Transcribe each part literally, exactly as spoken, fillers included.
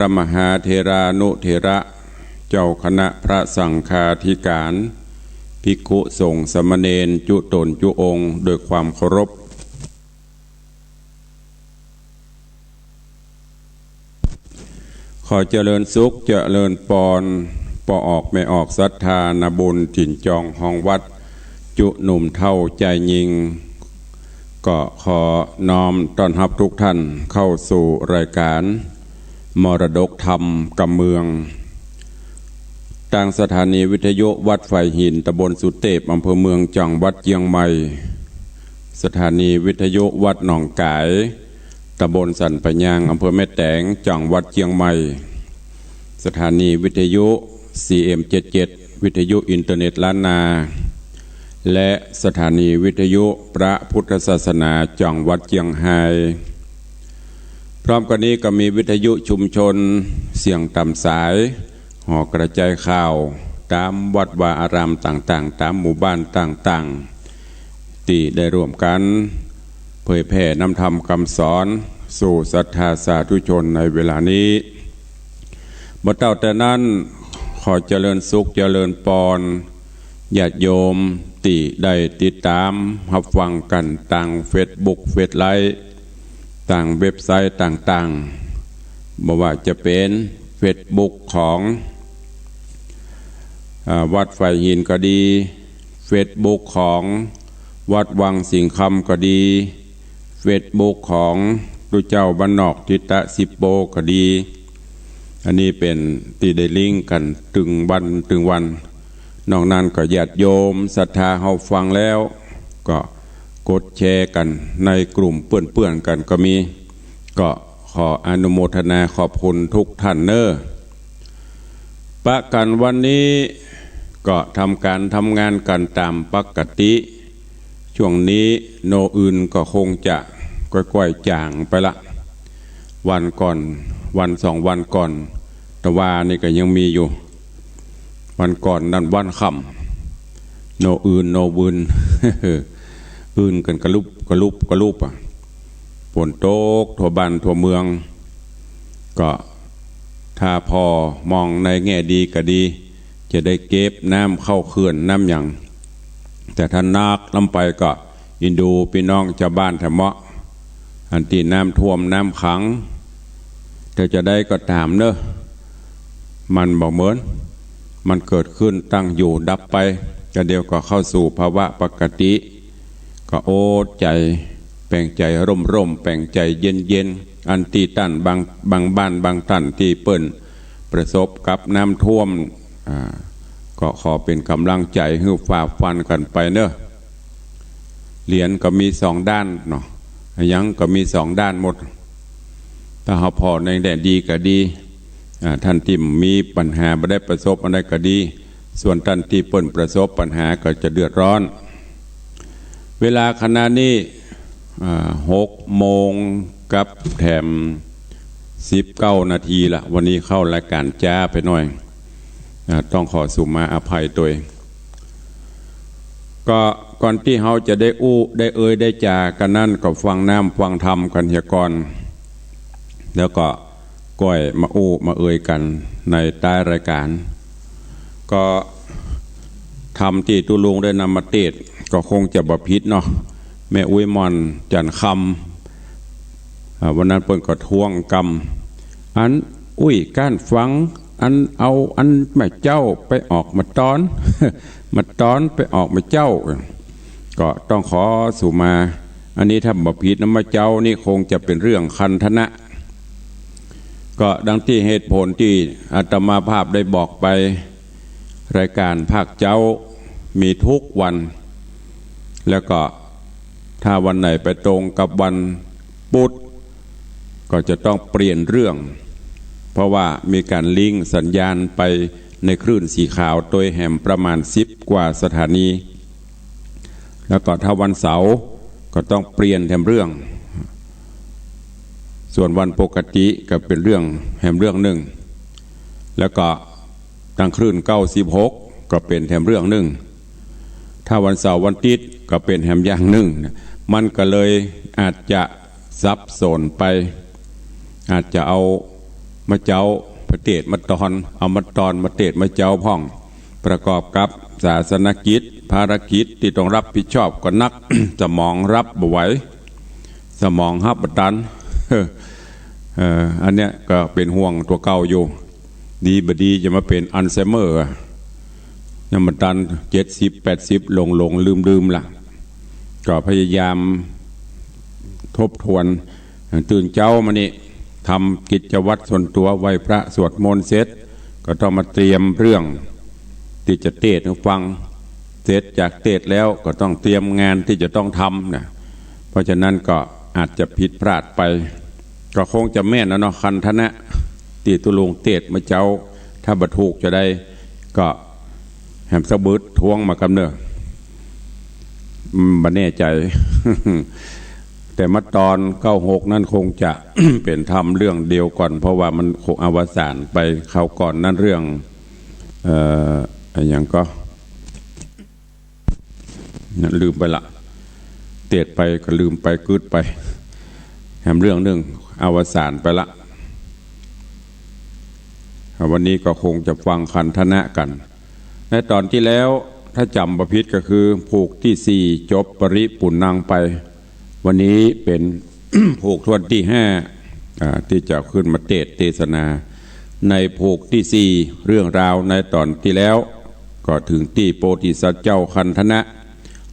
ระมหาเถรานุเถระ เจ้าคณะพระสังฆาธิการ ภิกขุสงฆ์สามเณรจุตนจุองค์ ด้วยความเคารพ ขอเจริญสุขเจริญปอน ป้อออกแม่ออกศรัทธานาบุญถิ่นจองฮองวัด จุหนุ่มเฒ่าจายญิง ก็ขอน้อมต้อนฮับทุกท่านเข้าสู่รายการมรดกธรรมกำเมือง ตางสถานีวิทยุวัดฝายหิน ตำบลสุเตพ อำเภอเมือง จังหวัดเจียงใหม่ สถานีวิทยุวัดหนองก๋าย ตำบลสันป่ายยาง อำเภอแม่แตง จังหวัดเจียงใหม่ สถานีวิทยุ ซีเอ็มเจ็ดเจ็ด วิทยุอินเทอร์เน็ตล้านนา และสถานีวิทยุพระพุทธศาสนา จังหวัดเจียงฮาย พร้อมกั๋นนี้ก็มีวิทยุชุมชนเสียงต๋ามสาย ห่อกระจายข่าวต๋ามวัดวาอารามต่างๆ ต๋ามหมู่บ้านต่างๆ ตี้ได้ร่วมกั๋นเผยแผ่นำธรรมกำสอนสู่ศรัทธาสาธุชนในเวลานี้ บ่เต้าแต่นั้น ขอเจริญสุขเจริญปอน ญาติโยมตี้ได้ติดต๋ามฮับฟังกั๋นตางเฟซบุ๊ก เฟซไลฟ์ ตางเว็บไซต์ต่างๆ บ่ว่าจะเป๋นเฟซบุ๊กของ อ่า วัดฝายหินก็ดี เฟซบุ๊กของวัดวังสิงห์คำก็ดี เฟซบุ๊กของตุ๊เจ้าบ้านนอกทิตะสิบโปก็ดี อันนี้เป๋นตี้ได้ลิงก์กั๋นตึงวันตึงวัน นอกนั้นก็ญาติโยมศรัทธาเฮาฟังแล้ว ก็กดแชร์กั๋นในกลุ่มเปื้อนๆ กั๋นก็มี ก็ขออนุโมทนาขอบคุณทุกท่านเน้อ ปะกั๋นวันนี้ก็ทำก๋านทำงานกั๋นต๋ามปกติ ช่วงนี้โนอื่นก็คงจะก้อยๆ จ๋างไปละ วันก่อน วันสองวันก่อน ตะวานี่ก็ยังมีอยู่ วันก่อนนั้นวันค่ำ โนอื่น โนอื่น อื่นกั๋นกะลุบกะลุบกะลุบอะ ฝนตกทั่วบ้านทั่วเมือง ก็ถ้าผ่อมองในแง่ดีก็ดี จะได้เก็บน้ำเข้าเขื่อนน้ำหยัง แต่ถ้านักล้ำไปก็อินดูปี้น้องจาวบ้านแถวเมาะ อันตี้น้ำท่วมน้ำขัง แต่จะใดก็ต๋ามเน้อ มันบ่เหมือน มันเกิดขึ้นตั้งอยู่ดับไป ก็เดี๋ยวก็เข้าสู่ภาวะปกติ ก็โอดใจ๋ แป๋งใจ๋ร่มๆ แป๋งใจ๋เย็นๆ อันตี้ต้านบาง บางบ้านบางต้านตี้เปิ้นประสบกับน้ำท่วม อ่า ก็ขอเป๋นก๋ำลังใจ๋หื้อฝ่าฟันกั๋นไปเน้อ เหรียญก็มีสองด้านเนาะ อะหยังก็มีสองด้านหมด ถ้าเฮาผ่อในแง่ดีก็ดี อ่า ต้านตี้มีปัญหาบ่ได้ประสบอันใดก็ดี ส่วนต้านตี้เปิ้นประสบปัญหาก็จะเดือดร้อน เวลาขณะนี้ อ่า หกโมงกับแถมสิบเก้านาทีละ วันนี้เข้ารายก๋านจ๊าไปหน่อย อ่า ต้องขอสุมาอภัยตวย ก็ก่อนตี้เฮาจะได้อู้ได้เอยได้จ๋ากั๋นนั้น ก็ฟังน้ำฟังธรรมกั๋นเหียก่อน แล้วก็ก้อยมาอู้มาเอยกั๋นในต๊ายรายก๋าน ก็ธรรมตี้ตุ๊ลุงได้นำมาเตสน์ ก็คงจะบ่ผิดเนาะ แม่อุ๊ยหม่อน จันทร์คำ อ่า วันนั้นเปิ้นก็ท้วงกำ อันอุ๊ยก้านฝัง อันเอาอันแม่เจ้าไปออกมาตอน มาตอนไปออกมาเจ้า ก็ต้องขอสุมา อันนี้ถ้าบ่ผิดนะ มาเจ้านี่คงจะเป๋นเรื่องคันธนะ ก็ดังตี้เหตุผลตี้อาตมาภาพได้บอกไป รายก๋านภาคเจ๊ามีทุกวัน แล้วก็ถ้าวันไหนไปตรงกับวัน พุธ ก็จะต้องเปลี่ยนเรื่อง เพราะว่ามีก๋านลิงก์สัญญาณไปในคลื่นสีขาวตวยแหมประมาณสิบกว่าสถานี แล้วก็ถ้าวันเสาร์ก็ต้องเปลี่ยนแหมเรื่อง ส่วนวันปกติก็เป๋นเรื่องแหมเรื่องนึ่ง แล้วก็ ตางคลื่นเก้าสิบหกก็เป๋นแหมเรื่องนึ่ง ถ้าวันเสาร์วันติ๊ดก็เป๋นแหมอย่างนึ่ง มันก็เลยอาจจะสับสนไป อาจจะเอา มาเจ๊า ไปเตสน์มาตอน เอามาตอนมาเตสน์มาเจ๊าพ่อง ประกอบกับศาสนกิจ ภารกิจตี้ต้องรับผิดชอบก็นัก สมองรับบ่ไหว สมองฮับบ่ตัน เออ อันเนี้ยก็เป๋นห่วงตั๋วเก่าอยู่ ดีบ่ดีจะมาเป๋นอัลไซเมอร์อะ ยังบ่ตัน เจ็ดสิบ แปดสิบ หลงๆ ลืมๆ ละ ก็พยายามทบทวน ตื่นเจ๊ามานี่ ทำกิจวัตรส่วนตั๋ว ไหว้พระสวดมนต์เสร็จ ก็ต้องมาเตรียมเรื่องตี้จะเตสน์หื้อฟัง เสร็จจากเตสน์แล้วก็ต้องเตรียมงานตี้จะต้องทำนะ เพราะฉะนั้นก็อาจจะผิดพลาดไป ก็คงจะแม่นนะเนาะ คันธนะ ตี้ตุ๊ลุงเตสน์มาเจ๊า ถ้าบ่ถูกจาใดก็แหมสักบึดทวงมากำเน่อ อืม บ่แน่ใจ๋ แต่มาตอนเก้าหกนั้นคงจะ เป๋นทำเรื่องเดียวก่อน เพราะว่ามันคงอวสานไปคราวก่อนนั้นเรื่อง เอ่อ อะหยังก็ ลืมไปละ เตสน์ไปก็ลืมไป กึ๊ดไป แหมเรื่องนึ่งอวสานไปละ วันนี้ก็คงจะฟังคันธนะกั๋น ในตอนตี้แล้ว ถ้าจ๋ำบ่ผิดก็คือผูกตี้สี่ จบปริปุณณังไป วันนี้เป๋น ผูกถ้วนตี้ห้า อ่า ตี้จะขึ้นมาเตสน์เตสนา ในผูกตี้สี่ เรื่องราวในตอนตี้แล้ว ก็เถิงตี้โพธิสัตว์เจ้าคันธนะ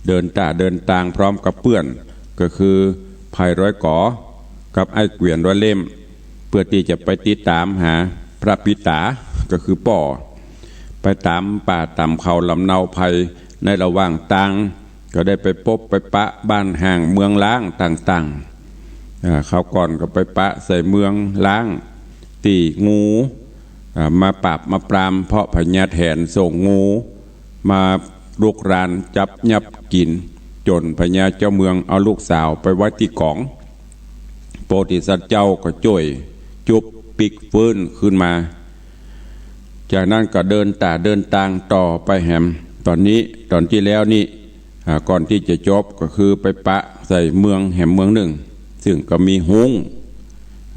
เดินต้าเดินตางพร้อมกับเปื้อน ก็คือไพร้อยก๋อ กับไอ้เกวียนร้อยเล่ม เปื้อตี้จะไปติดต๋ามหาพระปิต๋า ก็คือป้อ ไปต๋ามป่าต๋ามเขาลำเนาไพร ในระหว่างตาง ก็ได้ไปปบไปปะบ้านฮ้างเมืองฮ้างต่างๆ อ่า คราวก่อนก็ไปปะใส่เมืองฮ้าง ตี้งู อ่า มาปราบมาปราม เพราะพญาแถนส่งงู มารุกรานจับยับกิ๋น จ๋นพญาเจ้าเมืองเอาลูกสาวไปไว้ตี้ก๋อง โพธิสัตว์เจ้าก็จ้วยจุบปิ๊กฟื้นขึ้นมา จากนั้นก็เดินต้าเดินตางต่อไปแหม ตอนนี้ ตอนตี้แล้วนี่ อ่า ก่อนตี้จะจบก็คือไปปะใส่เมืองแหมเมืองนึ่ง ซึ่งก็มีฮุ้ง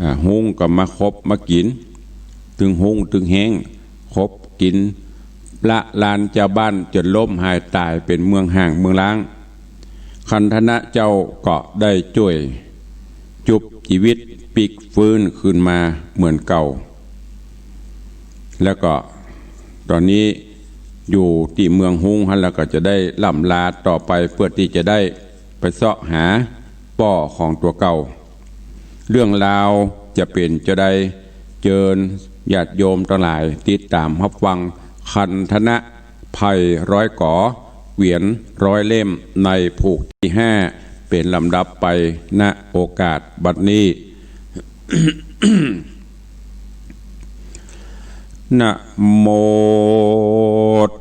อ่า ฮุ้งก็มาคบมากิ๋น ตึงฮุ้งตึงแฮ้ง คบกิ๋นละลานจาวบ้านจ๋นล้มหายต๋ายเป๋นเมืองฮ้างเมืองฮ้าง คันธนะเจ้าก็ได้จ้วยจุบจีวิตปิ๊กฟื้นขึ้นมาเหมือนเก่า แล้วก็ตอนนี้อยู่ตี้เมืองฮุ้งหั้น แล้วก็จะได้ล่ำลาต่อไปเปื้อตี้จะได้ไปเซาะหาป้อของตั๋วเก่า เรื่องราวจะเป๋นจาใด เจิญญาติโยมตังหลายติดต๋ามฮับฟังคันธนะไพร้อยก๋อ เกวียนร้อยเล่ม ในผูกตี้ห้า เป๋นลำดับไป ณ โอกาสบัดนี้ นะโม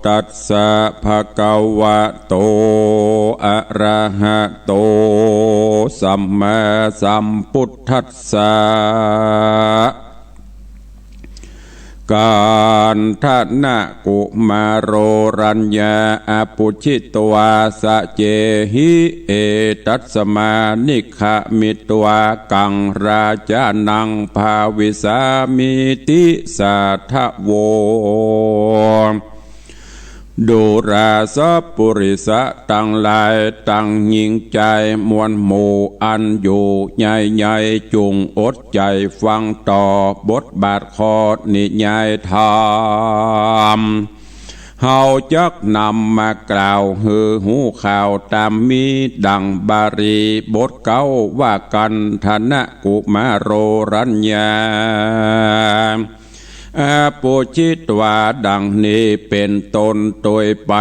ตัสสะ ภะคะวะโต อะระหะโต สัมมาสัมพุทธัสสะ คันธนะกุมารโร รัญญา อะปุชชิตวา สะเจหิ เอตัสสะ มานิกขะมิตวา กัง ราจานัง ภาวิสามิติ สาธะโว ดูราสัปปุริสะตังหลาย ตังญิงจายมวลหมู่อันอยู่ใหญ่ๆ จุ่งอดใจ๋ฟังต่อบทบาทข้อนิยายธรรม เฮาจักนำมากล่าวหื้อฮู้ข่าวต๋ามมีดั่งบาลีบทเก๊าว่า คันธนะกุมารโร รัญญา อะปุชชิตวา ดังนี้เป๋นต้น โตยไป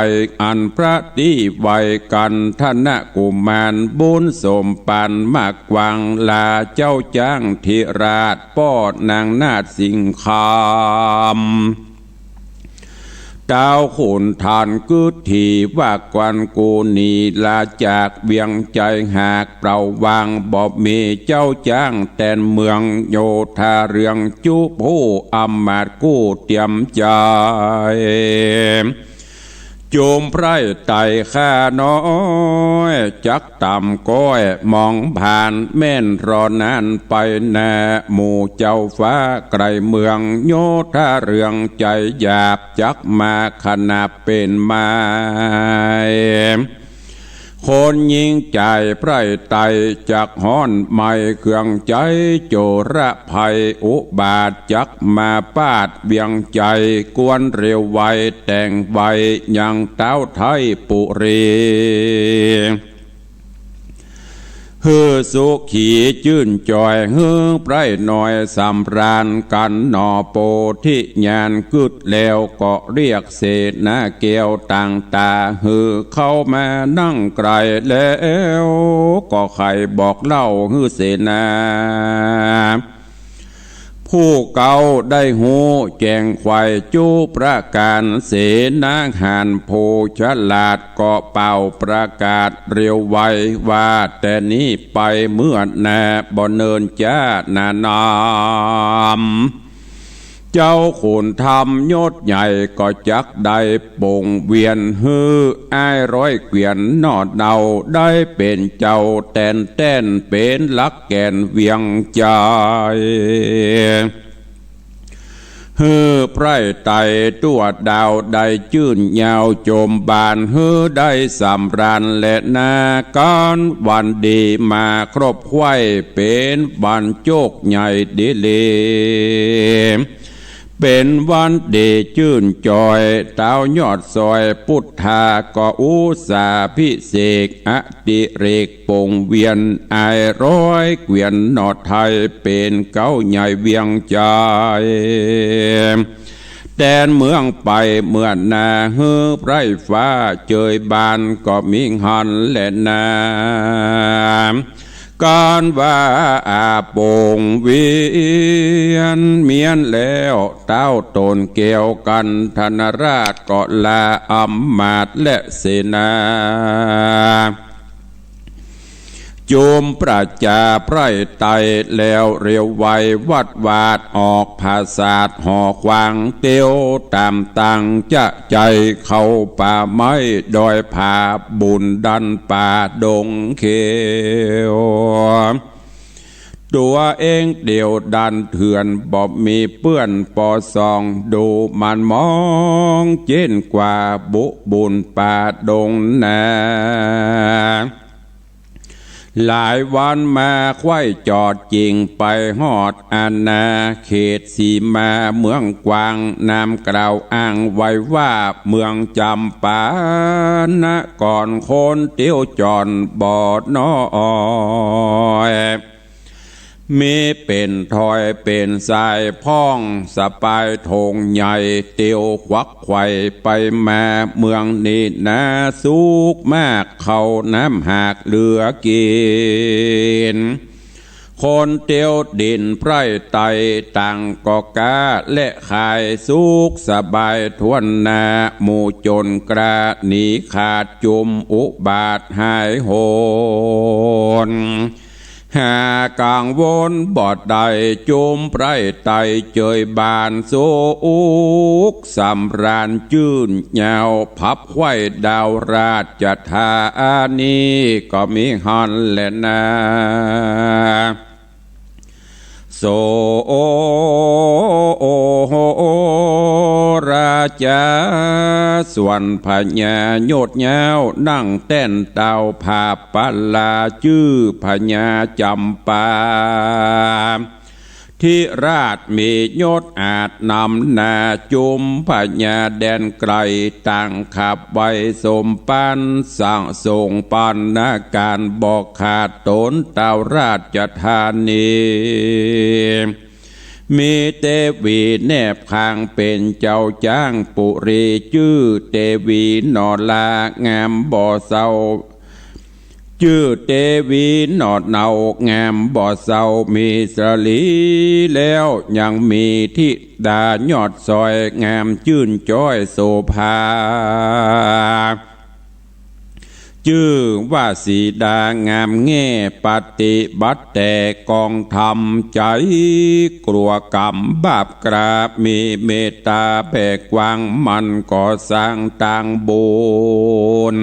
อันพระตี้ไหว้คันธนะกุมาร บุญสมปานมากกว้าง ลาเจ้าจ๊างธิราช ป้อนางนาถสิงคำ ต้าวขุนทานกึ๊ดถี่ว่า ควันกูหนีลาจากเวียงไจหาก เปล่าว่างบ่มีเจ้าจ๊างแตนเมือง โยธาเรืองจุผู้อำมาตย์กู้เตรียมใจ๋ จุมไพร่ไต่ข้าน้อย จักต่ำก้อยมองผ่าน แม่นรอนานไปนา หมู่เจ้าฟ้าไกลเมือง โยธาเรืองใจ๋หยาบ จักมาขนาบเป๋นไม้ คนยิงใจ๋ไพร่ไต่ จักฮ้อนไหม้เคืองใจ๋ โจรภัยอุบาท จักมาปาดเวียงใจ๋ กวนเร็วไวแต่งไว ยังเต๊าไทยปุรี หื้อสุขีจื้นจ่อย หื้อไพร่น้อยสำราญกั๋นหน่อ โปธิญาณกึ๊ดแล้ว ก็เรียกเสนาแก้วต่างต๋า หื้อเข้ามานั่งใก้แล้ว ก็ใค่บอกเล่าหื้อเสนา ผู้เก่าได้ฮู้แจ้งไขว่จุประก๋าน เสนาหารผู้ฉลาดก็เป่าประกาศเร็วไว ว่าแต่นี้ไปเมื่อนา บ่เนินจ๊าหนานาม เจ้าขุนธรรมยศใหญ่ก็จักได้ปงเวียน หื้ออ้ายร้อยเกวียนหน่อเนา ได้เป๋นเจ้าแต๋นแต้น เป๋นหลักแก่นเวียงใจ๋ หื้อไพร่ไต่ตั๋วดาว ได้จื้นยาวจมบาน หื้อได้สำราญแลนา ก๋านวันดีมาครบไขว่ เป๋นวันโจคใหญ่ดีหลี เป๋นวันดีจื้นจ่อย เต๊ายอดซอยปุทธา ก็อุสสาภิเษกอดิเรกปงเวียน อ้ายร้อยเกวียนหน่อไทย เป๋นเก๊าใหญ่เวียงใจ๋ แตนเมืองไปเมื่อนา หื้อไพร่ฟ้าเจยบาน ก็มีหั้นแลนา ก๋านว่าอาปงเวียนเมียนแล้ว เต๊าต๋นแก้วกันธนราช ก็ลาอำมาตย์และเสนา จุมประจาไพร่ไต่แล้วเร็วไว วัดวาดออกผาสาทหอขวาง เตียวต๋ามตังจะใจ๋เข้าป่าไม้ดอยผา บุ๋นดันป่าดงเขียว ตั๋วเองเดี่ยวดันเถื่อน บ่มีเปื้อนปอส่อง ดูหมั่นมองเจ๊นกว่า บุบุญป่าดงนา หลายวันมาไขว่จอดจิ่ง ไปฮอดอาณาเขตสีมาเมืองกวาง นามกล่าวอ้างไว้ว่าเมืองจำปา นครคนเตียวจอนบ่น้อย มีเป๋นถ้อยเป๋นสายพ่อง สะปายโถงใหญ่ เตียวขวักไขว่ไปมา เมืองนี้นาสุกมาก ข้าวน้ำหากเหลือกิ๋น คนเตียวดินไพร่ไต่ต่างก็ก๊าและขาย สุกสบายถ้วนหน้า หมู่จนกล้าหนีขาด จุมอุบาทหายโหน หากังวลบ่ได้ จุมไพร่ไต่เจยบาน สุขสำราญจื้นยาว ผับไขว่ดาวราชธานี ก็มีหั้นแลนา โส โอ โหราจา ส่วนพญายศยาว นั่งแต้นเต้าผาปลา จื้อพญาจำปา ธิราชมียศอาจนำหน้า จุมพญาแดนไกล ต่างขับไหว้สมปัน สั่งส่งปันนาการ บ่ขาดต๋นเต้าราชธานี มีเตวีแนบข้างเป๋นเจ้าจ๊างปุรี จื้อเตวีหน่อลางามบ่เซา จื้อเตวีหน่อเนางามบ่เซา มีสะหลีแล้วยังมีธิดายอดซอย งามจื้นจ้อยโสภา จื้อว่าสีดางามแง่ ปฏิบัติแต่กองธรรม ใจ๋กลัวกรรมบาปกล้า มีเมตต๋าแผ่กว้าง มันก่อสร้างตางบุญ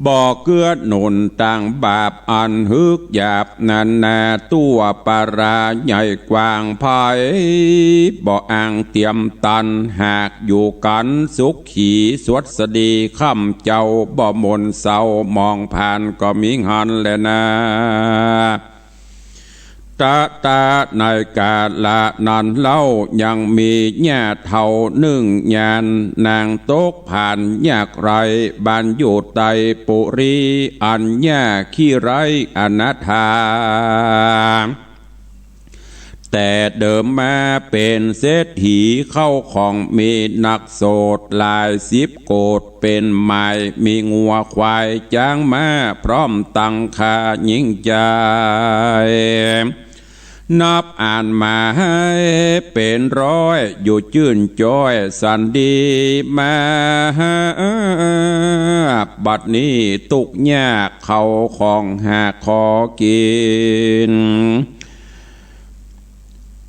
บ่เกื้อหนุนตางบาปอันฮึกหยาบนานาตั๋ว ปราใหญ่กว้าง ใผบ่อ้างเตียมตัน หากอยู่กั๋นสุขีสวัสดี ค่ำเจ้าบ่หม่นเศร้า มองผ่านก็มีหั้นแลนา ตะตะในกาละนั้นเล่า ยังมีญาเฒ่านึ่งยาน นางตกผานยากไร้ บ้านอยู่ไตปุรี อันยาขี้ไร้อนาถา แต่เดิมมาเป๋นเศรษฐี เข้าของมีนักโสดหลายสิบโกด เป๋นหมายมีงัวควายจ๊างม้า พร้อมตังข้าหญิงจาย นับอ่านมาให้เป๋นร้อย อยู่จื้นจ้อยสันดีมา บัดนี้ตุ๊กข์ยาก เข้าของหาขอกิ๋น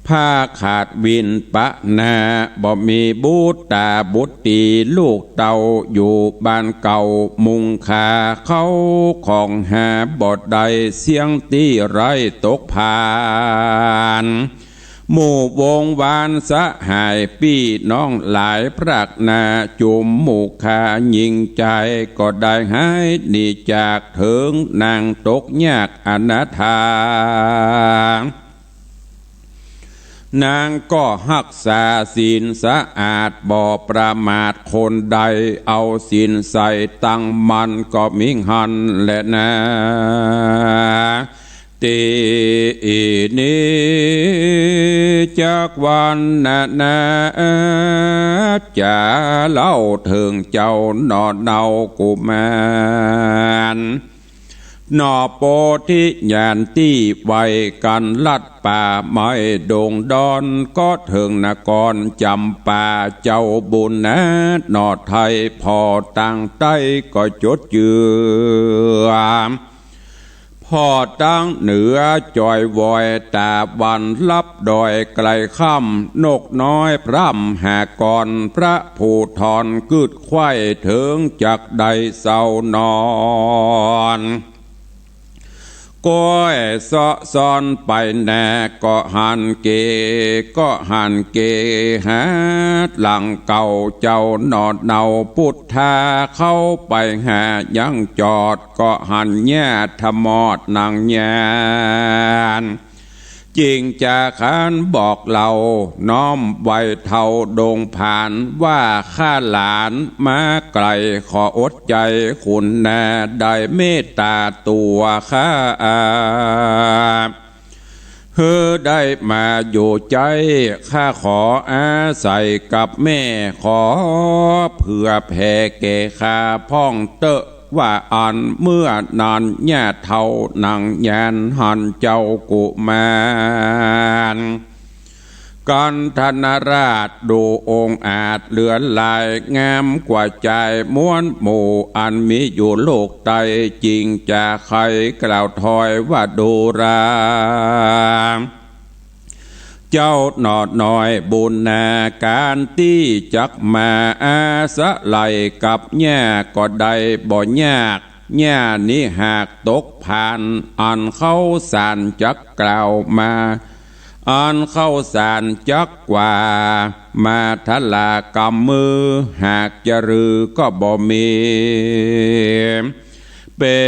ผ้าขาดวินปะนา บ่มีบุตราบุตรี ลูกเต้าอยู่บ้านเก่ามุงคา เข้าของหาบ่ได้ เสี้ยงตี้ไร้ตกผาน หมู่วงวานสหายปี้น้องหลายพรากหน้า จุมหมู่ข้าหญิงจาย ก็ได้หายหนีจากเถิง นางตกยากอนาถา นางก็ฮักษาศีลสะอาด บ่ประมาทคนใด เอาศีลใส่ตั้งมั่น ก็มีหั้นแลนา ตี้นี้จักวันนานา จะเล่าเถิงเจ้าหน่อเนากุมาร หน่อโพธิญาณตี้ไว้กั๋นลัดป่าไม้ดงดอน ก็เถิงนครจำปา เจ้าบุญนาหน่อไทย ผ่อตางใต้ก็จดจื้อ ผ่อตางเหนือจอยว้อยต๋าวัน ลับดอยไกลค่ำ นกน้อยพร่ำหากร พระภูธรกึ๊ดไขว้ เถิงจักได้เซานอน ก้อยเซาะซ้อนไปนา ก็หันเก ก็หันเกหาหลังเก่า เจ้าหน่อเนาพุทธา เข้าไปหายังจอด ก็หันญาติมอดนางยาน จิ่งจาขานบอกเล่า น้อมไหว้เฒ่าดงผาน ว่าข้าหลานมาไกล ขออดใจ๋คุณนา ได้เมตต๋าตั๋วข้า หื้อได้มาอยู่ใจ๊ ข้าขออาศัยกับแม่ ขอเผื่อแผ่แก่ข้าพ่องเต๊อะ ว่าอั้น เมื่อนั้นญาติเฒ่านางยานหันเจ้ากุมาร กันธนราชดูองอาจเหลือหลาย งามกว่าจายมวลหมู่ อันมีอยู่โลกใต้ จิ่งจาใค่กล่าวถอยว่าดูรา เจ้าหน่อน้อยบุญนา ก๋านตี้จักมาอาศัยกับย่าก็ได้บ่ยาก ย่านี้หากตกผาน อันเข้าสารจักกล่าวมา อันเข้าสารจักกว่า มาทะลากำมือ หากจะลือก็บ่มี เป๋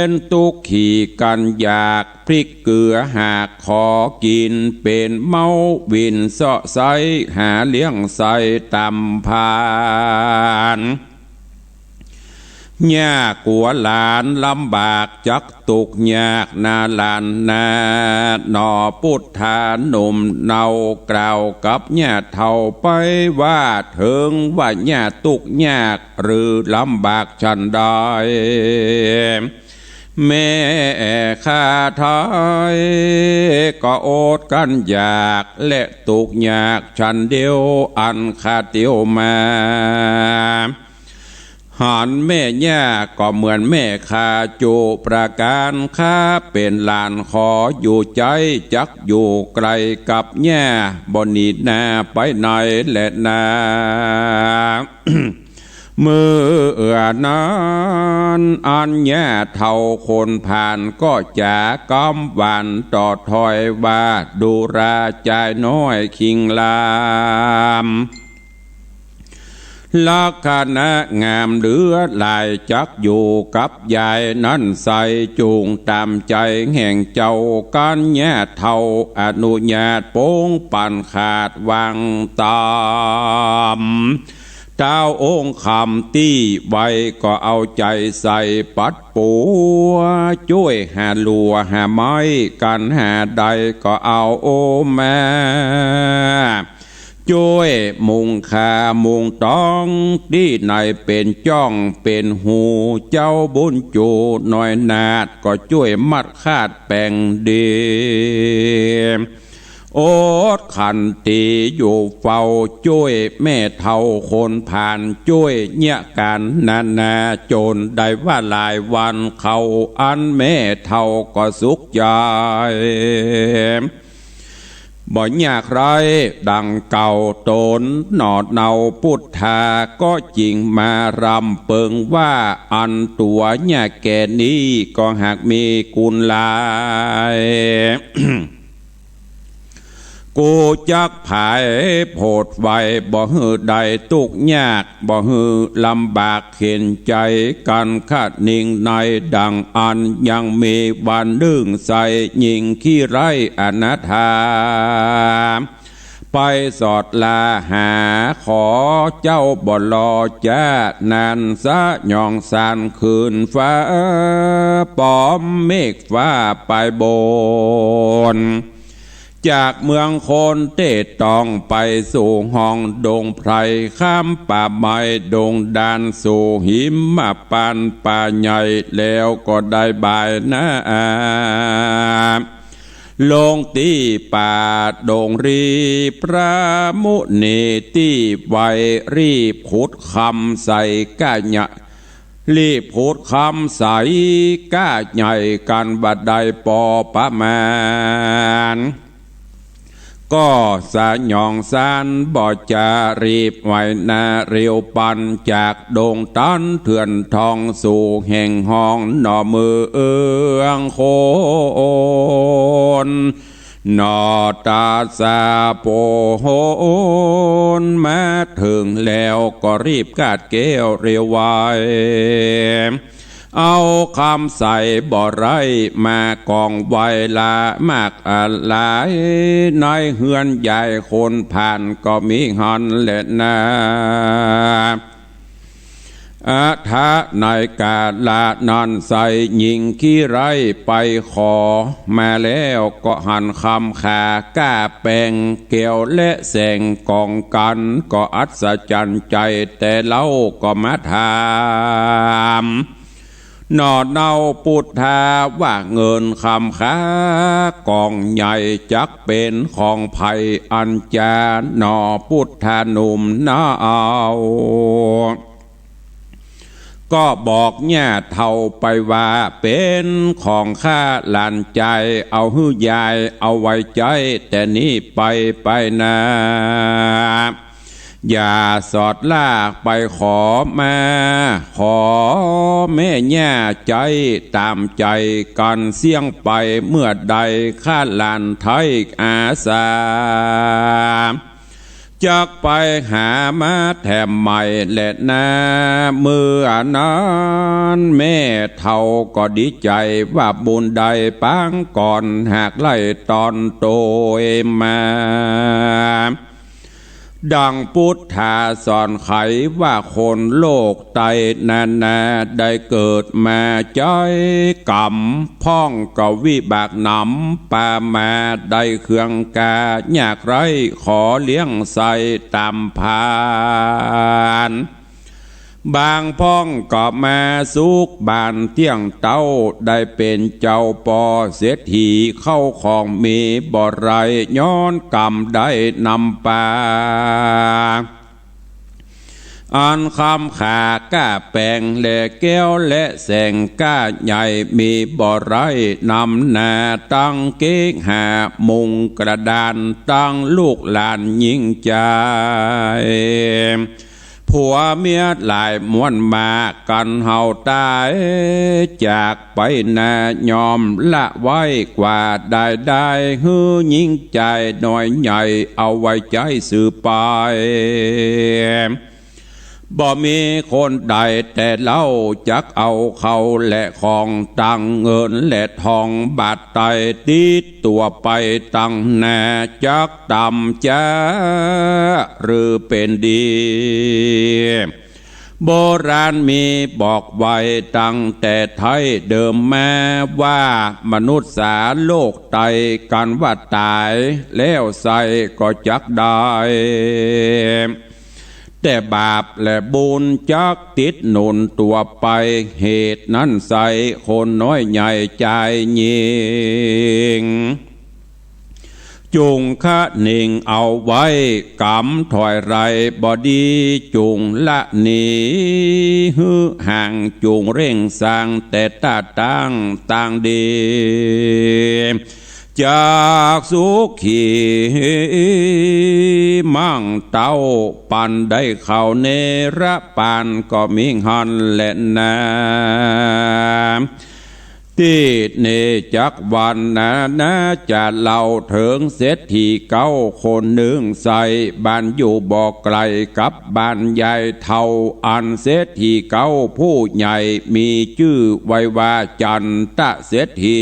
นตุ๊กขีกั๋นอยาก พริกเกลือหากขอกิ๋น เป๋นเมาวินเซาะไซ้ หาเลี้ยงไส้ต๋ำผาน ย่ากั๋วหลานลำบากจักตุ๊กข์ยากนาหลานนา หน่อพุทธาหนุ่มเนา กล่าวกับย่าเฒ่าไปว่า เถิงว่าย่าตุ๊กข์ยากหรือลำบากฉันใด แม่ข้าไทยก็อดกั๋นอยาก และตุ๊กข์ยากฉันเดียว อันข้าเตียวมา หันแม่ย่าก็เหมือนแม่ข้าจุประก๋าน ข้าเป๋นหลานขออยู่ใจ๊ จักอยู่ไก๋กับย่าบ่หนีหน้าไปไหนแลนา เมื่อนั้นอันย่าเฒ่าคนผ่านก็จ๋ากำหวานต่อถ้อยว่า ดูราจายน้อยคิงลาม ลักษณะงามเหลือหลาย จักอยู่กับยายนั้นใส จุ่งต๋ามใจ๋แห่งเจ้ากั๋น ย่าเฒ่าอนุญาตปงปันขาดวางต๋าม ต้าวองค์คำตี้ไวก็เอาใจ๋ใส่ปัดปั๋ว จ้วยหาลัวหาไม้กั๋น หาได้ก็เอาโอมา จ้วยมุงคามุงตอง ตี้ไหนเป๋นจ้องเป๋นฮู เจ้าบุญจูน้อยนาฏก็จ้วยมัดคาดแป๋งดี อดขันตีอยู่เฝ้า จ้วยแม่เฒ่าคนผ่าน จ้วยเยียะก๋านนานา จ๋นได้ว่าหลายวันเข้า อันแม่เฒ่าก็สุขใจ๋ บ่ยากไร้ดังเก่าต๋น หน่อเนาปุทธาก็จิ่งมารำเปิงว่า อันตั๋วเยียะแก่นี้ก็หากมีกุณหลาย กูจักผายโผดไว้ บ่หื้อได้ตุ๊กข์ยาก บ่หื้อลำบากเข็ญใจ๋กั๋น คะนิงในดังอั้น ยังมีวันนึ่งใส่ญิงขี้ไร้อนาถา ไปสอดลาหา ขอเจ้าบ่รอจ๊า นานสะหยองสานขึ้นฟ้า ป๋อมเมฆฟ้าไปบน จากเมืองคนเต้ตอง ไปสู่ห้องดงไพร ข้ามป่าไม้ดงดาน สู่หิมะปานป่าใหญ่ แล้วก็ได้บ่ายหน้า ลงตี้ป่าดงรี พระมุนีตี้ไว รีบขุดคำใสก้าใหญ่ รีบขุดคำใสก้าใหญ่กั๋นบ่ได้ปอประมาณ ก็สะหยองสานบ่จะรีบไวนา เร็วปันจากดงตันเถื่อนทอง สู่แห่งห้องหน่อเมืองคน หน่อตาสาโปหน มาเถิงแล้วก็รีบกาดแก้วเร็วไว เอาคำใสบ่ไร้มากองไว้ละมากอะหลาย ในเฮือนยายคนผ่านก็มีหั้นแลนา อะทะในกาละนั้นใส่ญิงขี้ไร้ไปขอมาแล้ว ก็หันคำขาก้าแป๋งแก้วและแสงกองกั๋น ก็อัศจรรย์ใจ๋แต่เล่าก็มาถาม หน่อเนาปุทธาว่าเงินคำขากองใหญ่ จักเป๋นของใผอันจา หน่อปุทธาหนุ่มนาเอา ก็บอกย่าเฒ่าไปว่า เป๋นของข้าหลานจาย เอาหื้อยายเอาไว้ใจ๊แต่นี้ไป ไปนา อย่าสอดลากไปขอมา ขอแม่ย่าใจ๊ต๋ามใจ๋กั๋นเสี้ยงไป เมื่อใดข้าหลานไท้อาสา จักไปหามาแถมใหม่แลนา เมื่อนั้นแม่เฒ่าก็ดีใจ๋ว่าบุญได้ปางก่อน หากไล่ตอนโตยมา ดังปุทธาสอนไขว่าคนโลกไต้นานา ได้เกิดมาใจ๊ก๋รรมพ่องก็วิบากหนำ ปามาได้เครื่องกายากไร้ ขอเลี้ยงใส่ต๋ามผาน บางพ่องก็มาสุขบานเตี้ยงเต้า ได้เป๋นเจ้าปอเศรษฐี เข้าของมีบ่ไร้ ย้อนก๋รรมได้นำปา อันคำขาก้าแป๋งแลแก้วและแสงก้าใหญ่ มีบ่หลายนำหน้า ตังเก๊กหามุงกระดาน ตังลูกหลานญิงจาย ผัวเมียหลายมวลมาก กั๋นเห่าต๋ายจากไปนา ยอมละไว้กว่าได้ได้ หื้อญิงจายน้อยใหญ่ เอาไว้ใจ๊สืบไป บ่มีคนใดแต่เล่า จักเอาเข้าและของ ตังเงินและทองบาทไต ติดตั๋วไปตังหน้า จักต่ำจ๊าหรือเป๋นดี โบราณมีบอกไว้ตังแต่ไท้เดิมมาว่า มนุษย์สาโลกไต กั๋นว่าต๋ายแล้วใส่ก็จักได้ แต่บาปและบุญจักติดหนุนตั๋วไป เหตุนั้นใส่คนน้อยใหญ่จายญิง จุ่งคะนิงเอาไว้ ก๋ำถ้อยไรบ่ดี จุ่งละหนีหื้อห่าง จุ่งเร่งสร้างแต่ต้าตั้งตางดี จากสุขีมั่งเต้า ปันได้เข้าเนรปานก็มีหั้นแหละนา ตี้เนจักวันนานา จะเล่าเถิงเศรษฐีเก๊าคนนึ่ง ใส่บ้านอยู่บ่ไก๋กับบ้านยายเฒ่า อันเศรษฐีเก๊าผู้ใหญ่ มีจื้อไว้ว่าจันตะเศรษฐี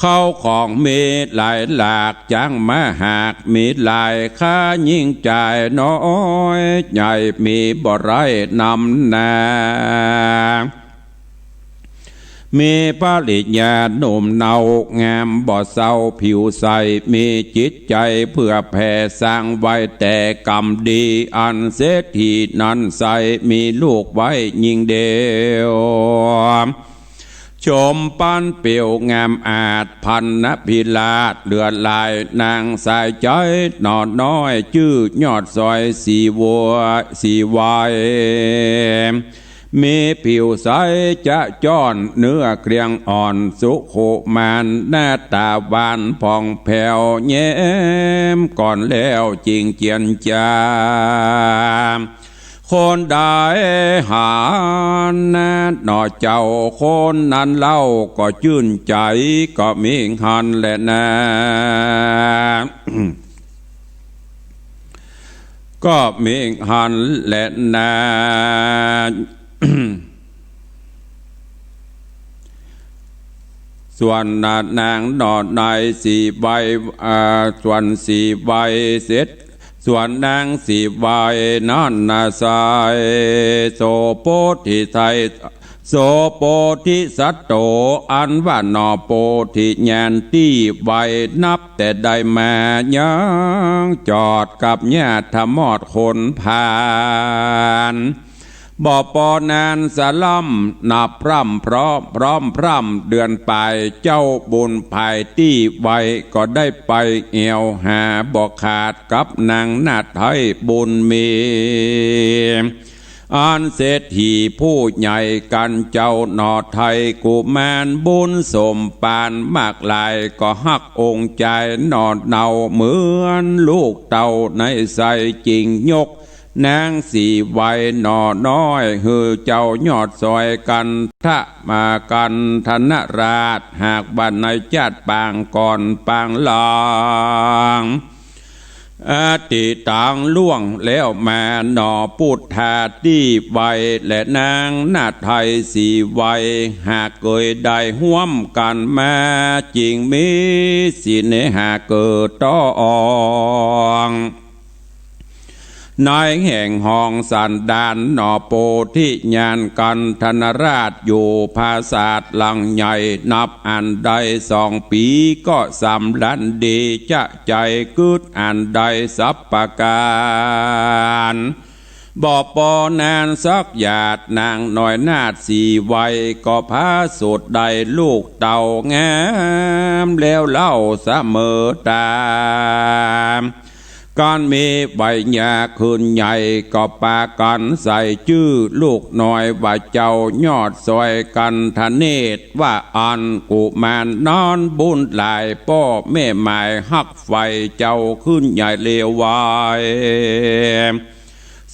เข้าของมีหลายหลาก จ๊างม้าหากมีหลาย ข้าญิงจายน้อยใหญ่ มีบ่หลายนำหน้า มีภริยาหนุ่มเนา งามบ่เศร้าผิวใส มีจิตใจ๋เผื่อแผ่ สร้างไว้แต่กรรมดี อันเศรษฐีนั้นใส่ มีลูกไว้ญิงเดียว ชมปันเปรียวงามอาจ พรรณพิราชเหลือหลาย นางสายใจ๋หน่อน้อย จื้อยอดสอยสีวัว สีไว มีผิวใสจะจ้อน เนื้อเกรียงอ่อนสุขุมาน หน้าต๋าหวานผ่องแผ้ว แย้มก่อนแล้วจิ่งเจียรจา คนใดหันนาหน่อเจ้า คนนั้นเล่าก็จื้นใจ๋ ก็มีหั้นแหละนา ก็มีหั้นแหละนา ส่วนนางหน่อในสีไว อ่า ส่วนสีไวเสร็จ ส่วนนางสีไวนั้นนาใส่ โสโพธิไทย โสโพธิสัตโต อันว่าหน่อโพธิญาณตี้ไว นับแต่ได้มายังจอดกับญาติมอดคนพาล บ่ปอนานสะล่ำ นับพร่ำพร้อม พร้อมพร่ำเดือนปลาย เจ้าบุญภายตี้ไว ก็ได้ไปแอ่วหาบ่ขาด กับนางนาฏไทยบุญมี อันเศรษฐีผู้ใหญ่กั๋นเจ้าหน่อไทย กุมารบุญสมปานมากหลาย ก็ฮักองค์จายหน่อเนา เหมือนลูกเต้าในใส่ จิ่งยกนางสีไวหน่อน้อย หื้อเจ้ายอดสอยกันทะ มากันธนราช หากว่าในจาติปางก่อนปางหลัง อดีตตางล่วงแล้วมา หน่อปุทธาตี้ไว และนางนาฏไทยสีไว หากเกยได้ฮ่วมกั๋นมา จิ่งมีสิเนหาเกิดต้อง ในแห่งห้องสันดานหน่อโพธิญาณกันธนราช อยู่ปราสาทหลังใหญ่ นับอันได้สองปี๋ ก็สำรันดีจะใจ๋กึ๊ดอันได้สัพประก๋าน บ่ปอนานสักหยาด นางน้อยนาฏสีไว ก็ผาสุดได้ลูกเต้างามแล้วเล่าเสมอต๋า กั๋นมีใบหญ้าขึ้นใหญ่ ก็ปากั๋นใส่จื้อลูกน้อยว่าเจ้ายอดสวยกัณฑเนศ ว่าอั้น กุมารนอนบุญหลาย ป้อแม่หมายฮักใฝ่เจ้าขึ้นใหญ่เลววาย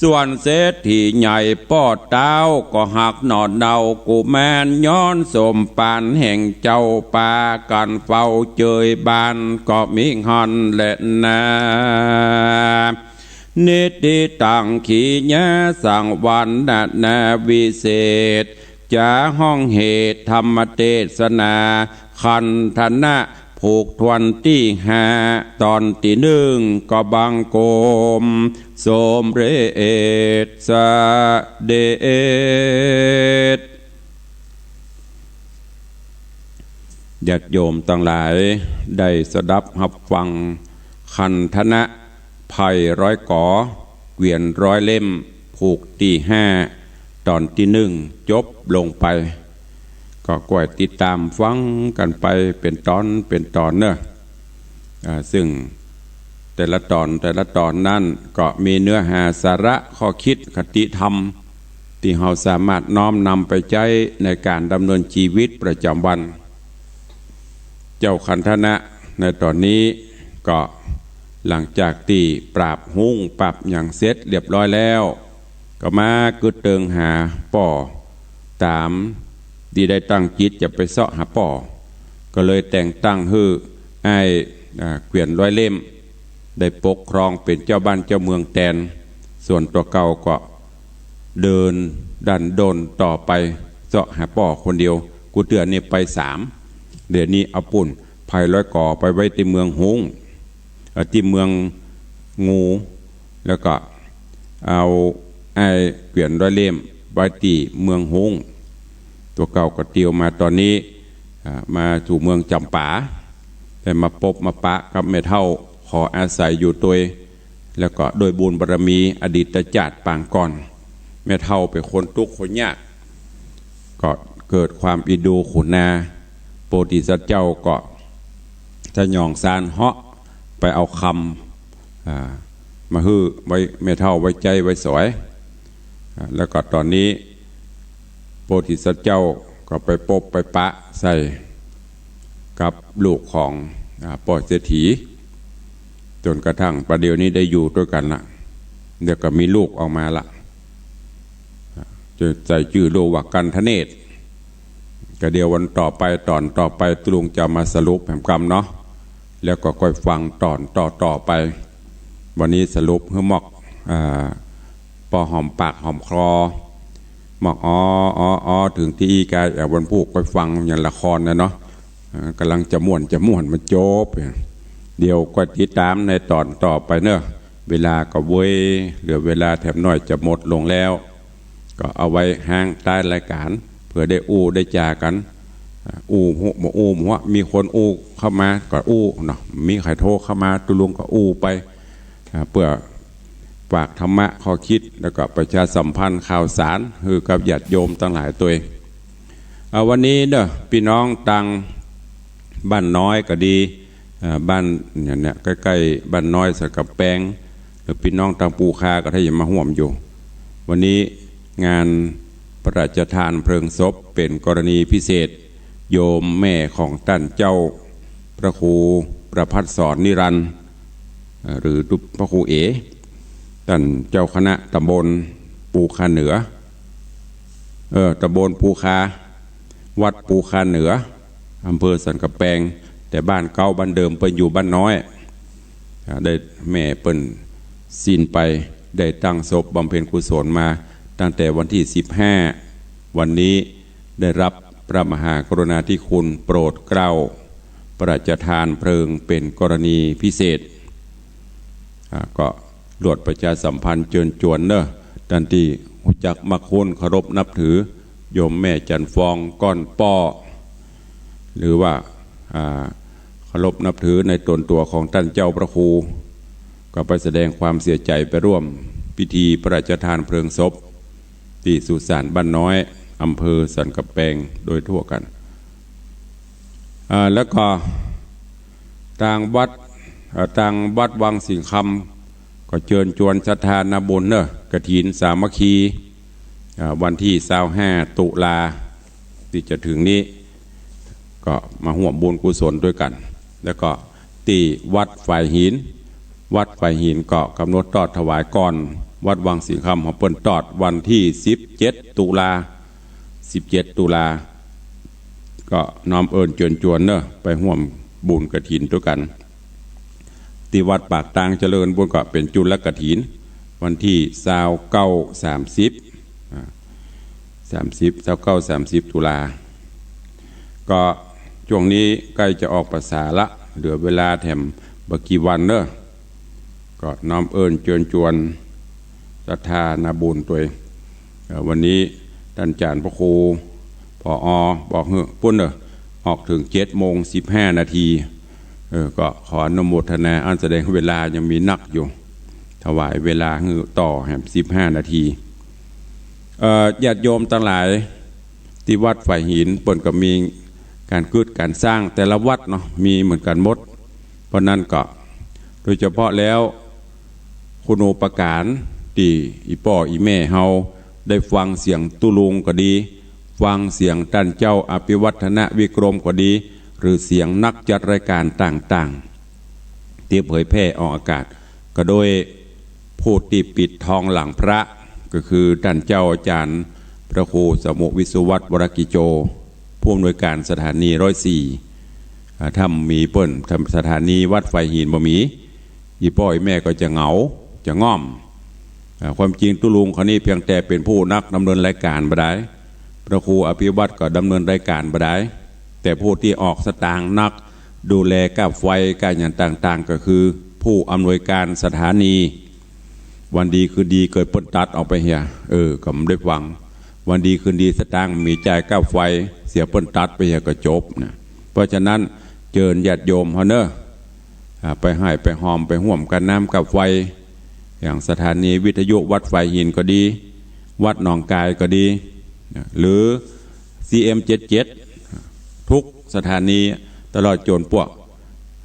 ส่วนเศรษฐีใหญ่ป้อเต๊าก็ฮักหนอเนา กุมารย้อนสมปานแห่งเจ้า ปากั๋นเฝ้าเจยบ้านก็มีหั้นแลนา นิติตัง ขีญาสังวรรณนาวิเศษ จ๋าฮ้องเหตุธรรมเตสนา ขันธนะผูกถ้วนตี้ห้า ต๋อนตี้นึ่งก็บังคมสมเร็จเสด็จ ญาติโยมตังหลายได้สดับฮับฟังขันธนะ ไพร้อยก๋อ เกวียนร้อยเล่ม ผูกตี้ห้า ต๋อนตี้นึ่งจบลงไป ก็ก้อยติดต๋ามฟังกั๋นไปเป๋นต๋อนเป๋นต๋อนเนาะ อ่า ซึ่งแต่ละต๋อนแต่ละต๋อนนั้นก็มีเนื้อหาสาระข้อคิดคติธรรม ตี้เฮาสามารถน้อมนำไปใจ๊ในก๋านดำเนินจีวิตประจ๋ำวัน เจ้าขันธนะในต๋อนนี้ก็หลังจากตี้ปราบฮุ้งปราบหยังเสร็จเรียบร้อยแล้ว ก็มากึ๊ดเติงหาป้อ ต๋ามตี้ได้ตั้งจิตจะไปเซาะหาป้อ ก็เลยแต่งตั้งหื้ออ้าย อ่า เกวียนร้อยเล่ม ได้ปกครองเป๋นเจ้าบ้านเจ้าเมืองแตน ส่วนตั๋วเก่าก็เดินดันด้นต่อไปเซาะหาป้อคนเดียว กู้เตื้อนี่ไปสาม เดี๋ยวนี้เอาปู้นไพร้อยก๋อไปไว้ตี้เมืองฮุ้ง เอ่อ ตี้เมืองงู แล้วก็เอาอ้ายเกวียนร้อยเล่มไว้ตี้เมืองฮุ้ง ตั๋วเก่าก็เตียวมาต๋อนนี้ อ่า มาสู่เมืองจ๋ำปา ได้มาปบมาปะกับแม่เฒ่า ขออาศัยอยู่ตวย แล้วก็โดยบุญบารมีอดีตจาติปางก่อน แม่เฒ่าเป๋นคนตุ๊กข์คนยาก ก็เกิดความอินดูขุนนา โพธิสัตว์เจ้าก็สยองซานเหาะไปเอาคำ อ่า มาหื้อไว้ แม่เฒ่าไว้ใจ๊ไว้สอย อ่า แล้วก็ต๋อนนี้โพธิสัตว์เจ้าก็ไปปบไปปะใส่กับลูกของ อ่า ป้อเศรษฐี จ๋นกระทั่งปัจจุบันนี้ได้อยู่ตวยกั๋นละ เดี๋ยวก็มีลูกออกมาละ จะใส่จื้อลูกว่ากัณฑเนศ ก็เดี๋ยววันต่อไป ต๋อนต่อไป ตุ๊ลุงจะมาสรุปแหมกำเนาะ แล้วก็ก้อยฟังต๋อนต่อๆ ไป วันนี้สรุปหื้อมอก อ่า ปอหอมปากหอมคอ มอก อ๋อ อ๋อ อ๋อ เถิงตี้อี้กาย อ่า วันพูกก้อยฟังอย่างละครนะเนาะ อ่า ก่ำลังจะม่วนจะม่วนมาจบ เดี๋ยวก้อยติดต๋ามในต๋อนต่อไปเนาะ เวลาก็เว้ย เหลือเวลาแถมน้อยจะหมดลงแล้ว ก็เอาไว้ห้างต้านรายก๋าน เปื้อได้อู้ได้จ๋ากั๋น อ่า อู้ฮู้บ่อู้บ่ฮู้ มีคนอู้เข้ามาก็อู้เนาะ มีใผโทรเข้ามาตุ๊ลุงก็อู้ไป อ่า เปื้อฝากธรรมะข้อคิด แล้วก็ประชาสัมพันธ์ข่าวสารหื้อกับญาติโยมตังหลายตวย อ่า วันนี้เนาะ ปี้น้องตางบ้านน้อยก็ดี อ่า บ้านเนี่ย เนี่ย ใก้ๆ บ้านน้อยสันก๋ำแปง หรือปี้น้องตางปูคาก็ถ้าอยากมาฮ่วมอยู่ วันนี้งานพระราชทานเพลิงศพเป๋นกรณีพิเศษ โยมแม่ของต้านเจ้าพระครูประภัสสรนิรันดร์ เอ่อ หรือพระครูเอ๋ ต้านเจ้าคณะตำบลปูคาเหนือ เออ ตำบลปูคา วัดปูคาเหนือ อำเภอสันก๋ำแปง แต่บ้านเก่าบ้านเดิมเปิ้นอยู่บ้านน้อย อ่า ได้ แม่เปิ้นสิ้นไป ได้ตั้งศพบำเพ็ญกุศลมาตั้งแต่วันตี้สิบห้า วันนี้ได้รับพระมหากรุณาธิคุณโปรดเกล้าพระราชทานเพลิงเป๋นกรณีพิเศษ อ่า ก็ลวดประชาสัมพันธ์เจิญจวนเนาะ ต้านตี้ฮู้จักมักคุ้นเคารพนับถือ โยมแม่จันทร์ฟองก้อนป้อ หรือว่า อ่า เคารพนับถือในตนตั๋วของต้านเจ้าพระครู ก็ไปแสดงความเสียใจ๋ไปร่วมพิธีพระราชทานเพลิงศพ ตี้สุสานบ้านน้อย อำเภอสันก๋ำแปงโดยทั่วกั๋น อ่า แล้วก็ตางวัด อ่า ตางวัดวังสิงห์ค ก็เจิญจวนศรัทธานาบุญเนาะ กฐินสามัคคี อ่า วันตี้ซาวห้า ตุลา ตี้จะเถิงนี้ ก็มาฮ่วมบุญกุศลตวยกั๋น แล้วก็ตี้วัดฝายหิน วัดฝายหินก็ก๋ำหนดตอดถวายก่อนวัดวังสิงห์คำของเปิ้นตอดวันตี้สิบเจ็ด ตุลา สิบเจ็ด ตุลา ก็น้อมเอิ้นเจิญจวนเนาะ ไปฮ่วมบุญกฐินตวยกั๋น ตี้วัดปากตางเจริญปุ้นก็เป๋นจุลกฐิน วันตี้ซาวเก้า สามสิบ อ่า สามสิบ ซาวเก้า สามสิบ ตุลา ก็จ้วงนี้ใก้จะออกพรรษาละ เหลือเวลาแถมบ่กี่วันเนาะ ก็น้อมเอิ้นเจิญจวนศรัทธานาบุญตวย เอ่อ วันนี้ต้านอาจ๋ารย์พระครู ผอ บอกหื้อปุ้นเนาะ ออกเถิงเจ็ดโมงสิบห้านาที เออ ก็ขออนุโมทนา อันแสดงเวลายังมีนักอยู่ ถวายเวลาหื้อต่อแหมสิบห้านาที เอ่อ ญาติโยมตังหลาย ตี้วัดฝายหินเปิ้นก็มีก๋านกึ๊ดก๋านสร้างแต่ละวัดเนาะ มีเหมือนกั๋นหมด เพราะนั้นก็ โดยเฉพาะแล้ว คุณูปการตี้อี่ป้ออี่แม่เฮาได้ฟังเสียงตุ๊ลุงก็ดี ฟังเสียงต้านเจ้าอภิวัฒนวิกรมก็ดี หรือเสียงนักจัดรายการต่างๆ ตี้เผยแพร่ออกอากาศ ก็โดยผู้ตี้ปิดทองหลังพระ ก็คือต้านเจ้าอาจ๋ารย์พระครูสมุวิศวัตร วรกิจโจ ผู้อำนวยการสถานีร้อยสี่ อ่า ถ้าบ่มีเปิ้น ถ้าสถานีวัดฝายหินบ่มี อี่ป้ออี่แม่ก็จะเหงา จะง่อม อ่า ความจริงตุ๊ลุงเขานี่เพียงแต่เป๋นผู้นักดำเนินรายการบ่ดาย พระครูอภิวัฒน์ก็ดำเนินรายการบ่ดาย แต่ผู้ตี้ออกสตางค์นัก ดูแลก้าไฟก้าหยังต่างๆ ก็คือผู้อำนวยการสถานี วันดีคืนดีเกิดเปิ้นตัดออกไปเหีย เออ ก็บ่ได้ฟัง วันดีคืนดีสตางค์มีจ่ายก้าไฟ เสียเปิ้นตัดไปเหียก็จบนะ เพราะฉะนั้นเจิญญาติโยมเฮาเนาะ อ่า ไปฮ้ำไปฮอมไปฮ่วมก้าน้ำก้าไฟ อย่างสถานีวิทยุวัดฝายหินก็ดี วัดหนองกายก็ดี หรือ ซีเอ็มเจ็ดเจ็ด ทุกสถานี ตลอดจ๋นปวก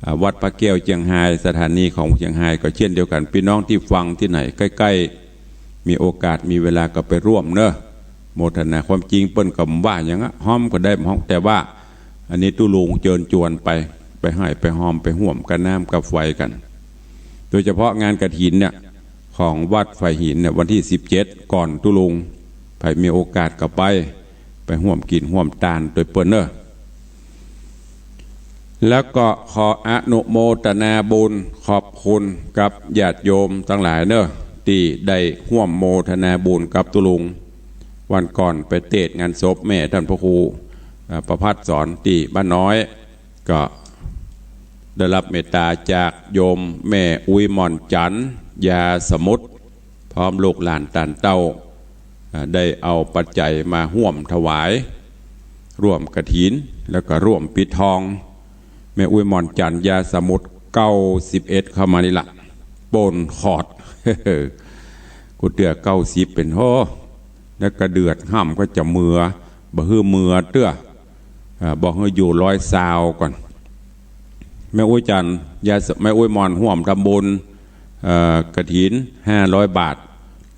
อ่า วัดพระแก้วเจียงฮาย สถานีของเจียงฮายก็เช่นเดียวกั๋น ปี้น้องตี้ฟังตี้ไหนใก้ๆ มีโอกาสมีเวลาก็ไปฮ่วมเนาะ โมทนา ความจริงเปิ้นก็บ่ว่าหยังอะ ฮ่อมก็ได้ แต่ว่าอันนี้ตุ๊ลุงเจิญจวนไป ไปฮ้ำไปฮอมไปฮ่วมก้าน้ำก้าไฟกั๋น โดยเฉพาะงานกฐินเนี่ย ของวัดฝายหินเนี่ย วันตี้สิบเจ็ด ก่อนตุ๊ลุง ใผมีโอกาสก็ไป ไปฮ่วมกิ๋นฮ่วมตานตวยเปิ้นเนาะ แล้วก็ขออนุโมทนาบุญขอบคุณกับญาติโยมตังหลายเนาะ ตี้ได้ฮ่วมโมทนาบุญกับตุ๊ลุง วันก่อนไปเตศน์งานศพแม่ต้านพระครู เอ่อ ประภัสสรตี้บ้านน้อย ก็ได้ฮับเมตต๋าจากโยมแม่อุ๊ยหม่อนจันทร์ ยาสมุทร พร้อมลูกหลานต้านเต้า อ่า ได้เอาปัจจัยมาฮ่วมถวาย ฮ่วมกฐิน แล้วก็ฮ่วมปิดทอง แม่อุ๊ยหม่อนจันทร์ ยาสมุทร เก้าสิบเอ็ด เข้ามานี่ละ โป้นขอด กูเตื้อ เก้าสิบ เป๋น โอ้ แล้วก็เดือดฮ้ำก็จะเมือ บ่หื้อเมือเตื้อ อ่า บอกหื้ออยู่ร้อยซาวก่อน แม่อุ๊ยจันทร์ ยาส- แม่อุ๊ยหม่อนฮ่วมทำบุญ เอ่อ กฐิน ห้าร้อยบาท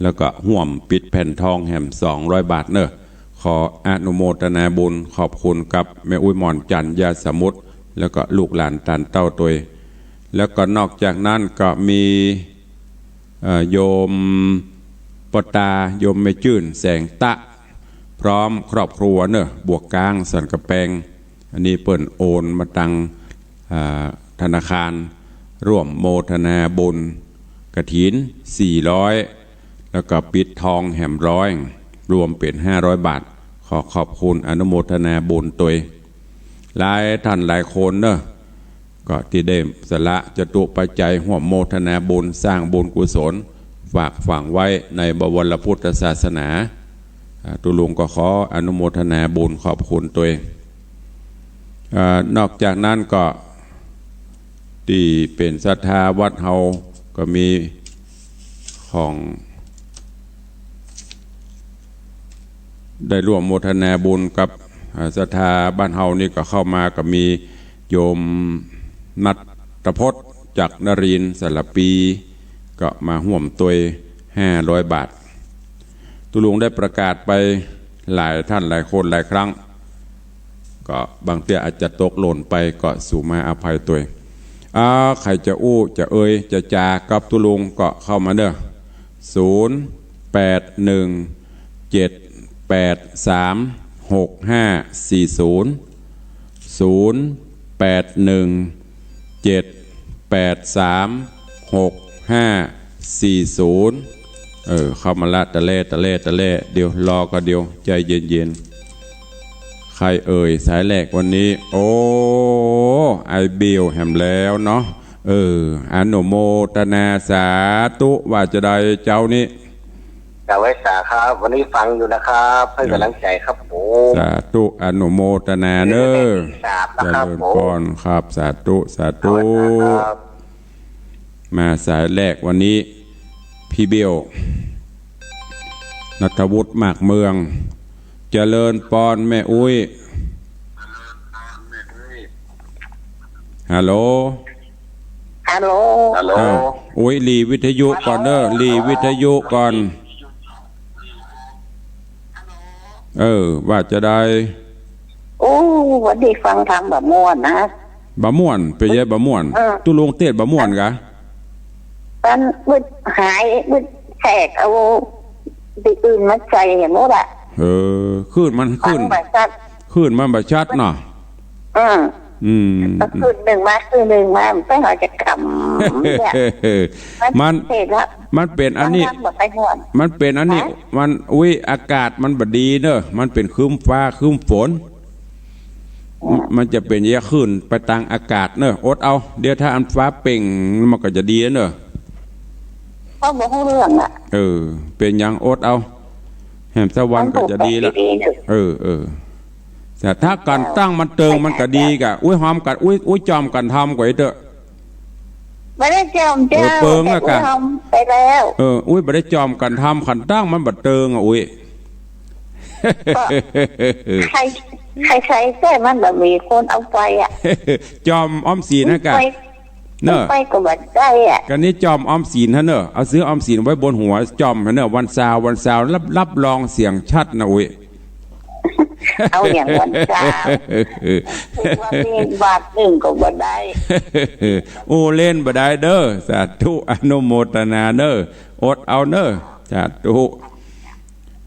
แล้วก็ฮ่วมปิดแผ่นทองแหม สองร้อยบาทเนาะ ขออนุโมทนาบุญขอบคุณกับแม่อุ๊ยหม่อนจันทร์ ยาสมุทร แล้วก็ลูกหลานต้านเต้าตวย แล้วก็นอกจากนั้นก็มี เอ่อ โยมป้อตา โยมแม่จื้น แสงตะ พร้อมครอบครัวเนาะ บวกก๊าง สันกำแปง อันนี้เปิ้นโอนมาตัง อ่า ธนาคาร ฮ่วมโมทนาบุญกฐิน สี่ร้อย แล้วก็ปิดทองแหมร้อย รวมเป๋น ห้าร้อยบาท ขอขอบคุณอนุโมทนาบุญตวย หลายท่านหลายคนเนาะ ก็ตี้ได้สละจตุปัจจัยฮ่วมโมทนาบุญสร้างบุญกุศล ฝากฝังไว้ในบวรพุทธศาสนา อ่า ตุ๊ลุงก็ขออนุโมทนาบุญขอบคุณตวย อ่า นอกจากนั้นก็ตี้เป๋นศรัทธาวัดเฮาก็มีของ ได้ฮ่วมโมทนาบุญกับ อ่า ศรัทธาบ้านเฮานี่ก็เข้ามาก็มีโยมณัฐพจน์ จักรนรินทร์ สารภี ก็มาฮ่วมตวยห้าร้อยบาท ตุ๊ลุงได้ประกาศไปหลายท่านหลายคนหลายครั้ง ก็บางเตื้ออาจจะตกหล่นไปก็สูมาอภัยตวย อ่า ใผจะอู้จะเอ่ยจะจากับตุ๊ลุงก็เข้ามาเน่อ ศูนย์ แปด หนึ่ง เจ็ด แปด สาม หก ห้า สี่ ศูนย์ ศูนย์ แปด หนึ่ง เจ็ด แปด สาม หก ห้า สี่ ศูนย์ เออ เข้ามาละ ตะแล่ ตะแล่ ตะแล่ เดี๋ยวรอก่อน เดี๋ยวใจเย็นๆ ใผเอ่ย สายแรกวันนี้ โอ้ ไอ้เบลแหมแล้วเนาะ เออ อนุโมทนาสาธุ ว่าจะใดเจ้านี้ กราบไหว้สาครับ วันนี้ฟังอยู่นะครับ ให้กำลังใจครับผม สาธุ อนุโมทนาเน่อ สามนะครับ เจริญพรครับ สาธุ สาธุ กราบไหว้สาครับ มาสายแรกวันนี้ พี่เบล ณัฐวุฒิ มากเมือง เจริญปอนแม่อุ๊ย ฮัลโหล ฮัลโหล ฮัลโหล อ้าว อุ๊ย หลีวิทยุก่อนเน่อ หลีวิทยุก่อน เออ ว่าจะใด โอ้ วันนี้ฟังธรรมบ่ม่วนนะ บ่ม่วน เป๋นใหญ่บ่ม่วน เออ ตุ๊ลุงเตศน์บ่ม่วนกา มันวืดหาย วืดแทรกเอาตี้อื่นมาใส่หมดอะ เออ คลื่นมัน ฟัง คลื่น บ่ชัด คลื่นมันบ่ชัดเนาะ อืม อืม ก็คลื่นนึ่งมา คลื่นนึ่งมา มันไปหาจะกำเนี่ย มัน มัน เสร็จละ มันเป๋นอันนี้ มันทำบ่ไปม่วน มันเป๋นอันนี้ ฮะ มัน อุ๊ย อากาศมันบ่ดีเน่อ มันเป๋นครึ้มฟ้าครึ้มฝน อืม มันจะเป๋นแยะคลื่นไปตางอากาศเน่อ อดเอา เดี๋ยวถ้าอันฟ้าเปล่ง มันก็จะดีเน่อ เขาบ่ฮู้เรื่องอะ เออ เป๋นหยัง อดเอา แหมสักวันก็จะดีละ มันปกติดีเน่อ เออ เออ แต่ถ้ากั๋นตั้งมันเติงมันก็ดีกา อุ๊ย หอมกั๋น อุ๊ย อุ๊ย จอมกั๋นทำก่อยเต๊อะ บ่ได้จอมเจ้า เออ เปิงอะกา แต่กูทำไปแล้ว เออ อุ๊ย บ่ได้จอมกั๋นทำ กั๋นตั้งมันบ่เติงอะ อุ๊ย ก็ใคร ใครใส่แต่มันบ่มีคนเอาไปอะ จอมออมสินนะกา ไป เน่อ ไปก็บ่ได้อะ กานี้จอมออมสินฮะเน่อ เอาซื้อออมสินไว้บนหัวจอมฮะเน่อ วันซาว วันซาว รับ รับรองเสียงชัดนะ อุ๊ย เอาอย่างวันซาว ทุกวันนี้บาทนึ่งก็บ่ได้ อู้เล่นบ่ได้เน่อ สาธุ อนุโมทนาเน่อ อดเอาเน่อ สาธุ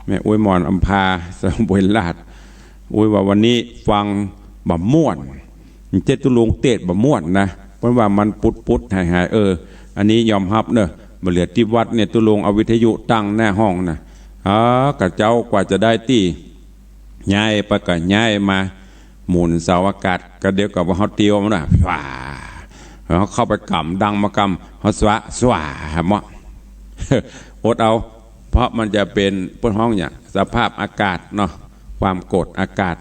แม่อุ๊ยหมอนอำภา สระบุรีราช อุ๊ยว่าวันนี้ฟังบ่ม่วน เจ้าตุ๊ลุงเตศน์บ่ม่วนนะ เปิ้นว่ามันปุดๆ หายๆ เออ อันนี้ยอมฮับเน่อ บ่เหลือตี้วัดเนี่ย ตุ๊ลุงเอาวิทยุตั้งหน้าห้องนะ อ๋อ กระเจ้ากว่าจะได้ตี้ ย้ายไปก็ย้ายมา หมุนเสาอากาศ ก็เดี๋ยวก็ว่าเฮาเตียวมันน่ะ ฟ้า เฮาเข้าไปกำดังมากำ เฮาสวะ สวา เมาะ อดเอา เพราะมันจะเป๋น เปิ้นฮ้องหยัง สภาพอากาศเนาะ ความกดอากาศ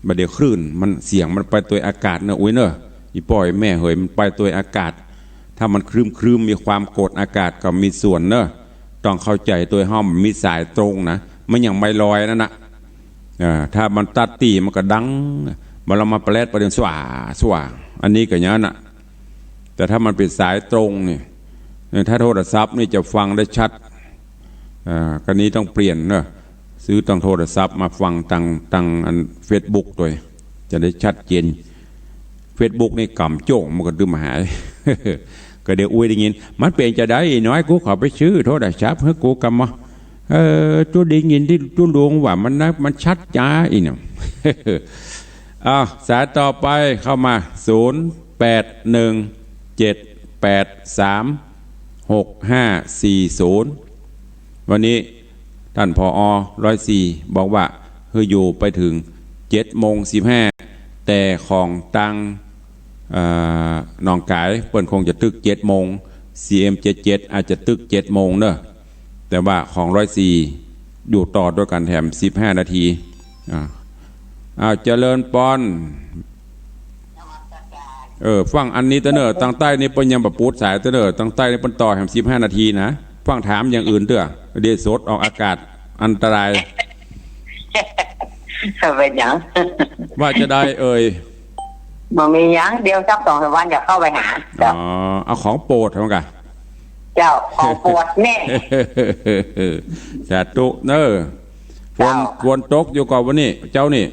บ่าเดี่ยวคลื่นมัน เสียงมันไปตวยอากาศเน่อ อุ๊ยเน่อ อี่ป้ออี่แม่เหย มันไปตวยอากาศ ถ้ามันครึ้มๆ มีความกดอากาศก็มีส่วนเน่อ ต้องเข้าใจ๋ตวย เฮาบ่มีสายตรงนะ มันยังไม้ลอยนั่นน่ะ อ่า ถ้ามันตัดตี้มันก็ดัง มันละมาแปลดประเด็นสว่า สว่า อันนี้ก็อย่างนั้นน่ะ แต่ถ้ามันเป๋นสายตรงนี่ เนี่ย ถ้าโทรศัพท์นี่จะฟังได้ชัด อ่า กานี้ต้องเปลี่ยนเน่อ ซื้อต้องโทรศัพท์มาฟังตาง ตางอันเฟซบุ๊กตวย จะได้ชัดเจน เฟซบุ๊กนี่กำโจ้งมันก็ดึมหาย ก็เดี๋ยวอุ๊ยได้ยิน มันเป๋นจาใดน้อย กูขอไปซื้อโทรศัพท์หื้อกูกำมา เออ ตุ๊ได้ยินตี้ตุ๊ลุงว่ามันนะ มันชัดจ๋าอี้เนาะ อ้าว สายต่อไปเข้ามา ศูนย์ แปด หนึ่ง เจ็ด แปด สาม หก ห้า สี่ ศูนย์ วันนี้ ต้าน ผอ ร้อยสี่ บอกว่าหื้ออยู่ไปเถิง เจ็ดโมงสิบห้า แต่ของตาง เอ่อ หนองก๋าย เปิ้นคงจะตึก เจ็ดโมง ซีเอ็ม เจ็ดเจ็ด อาจจะตึก เจ็ดโมงเน่อ แต่ว่าของ ร้อยสี่ อยู่ต่อตวยกั๋นแถม สิบห้านาที อ่า อ้าว เจริญปอน เออ ฟังอันนี้เต๊อะเน่อ ตางใต้นี่เปิ้นยังบ่ปูดสายเต๊อะเน่อ ตางใต้นี่เปิ้นต่อแหมสิบห้านาทีนะ ฟังถามอย่างอื่นเต๊อะ เดี๋ยวสดออกอากาศ อันตราย เป๋นหยัง ว่าจะใดเอ่ย บ่มีหยัง เดี๋ยวสักสองสามวันจะเข้าไปหา อ๋อ เอาของโปรดเหมือนกั๋น จ เจ้า ของโปรดแน่ สาธุเน้อ ฝน เจ้า ฝนตกอยู่ก่อวันนี้ เจ้านี่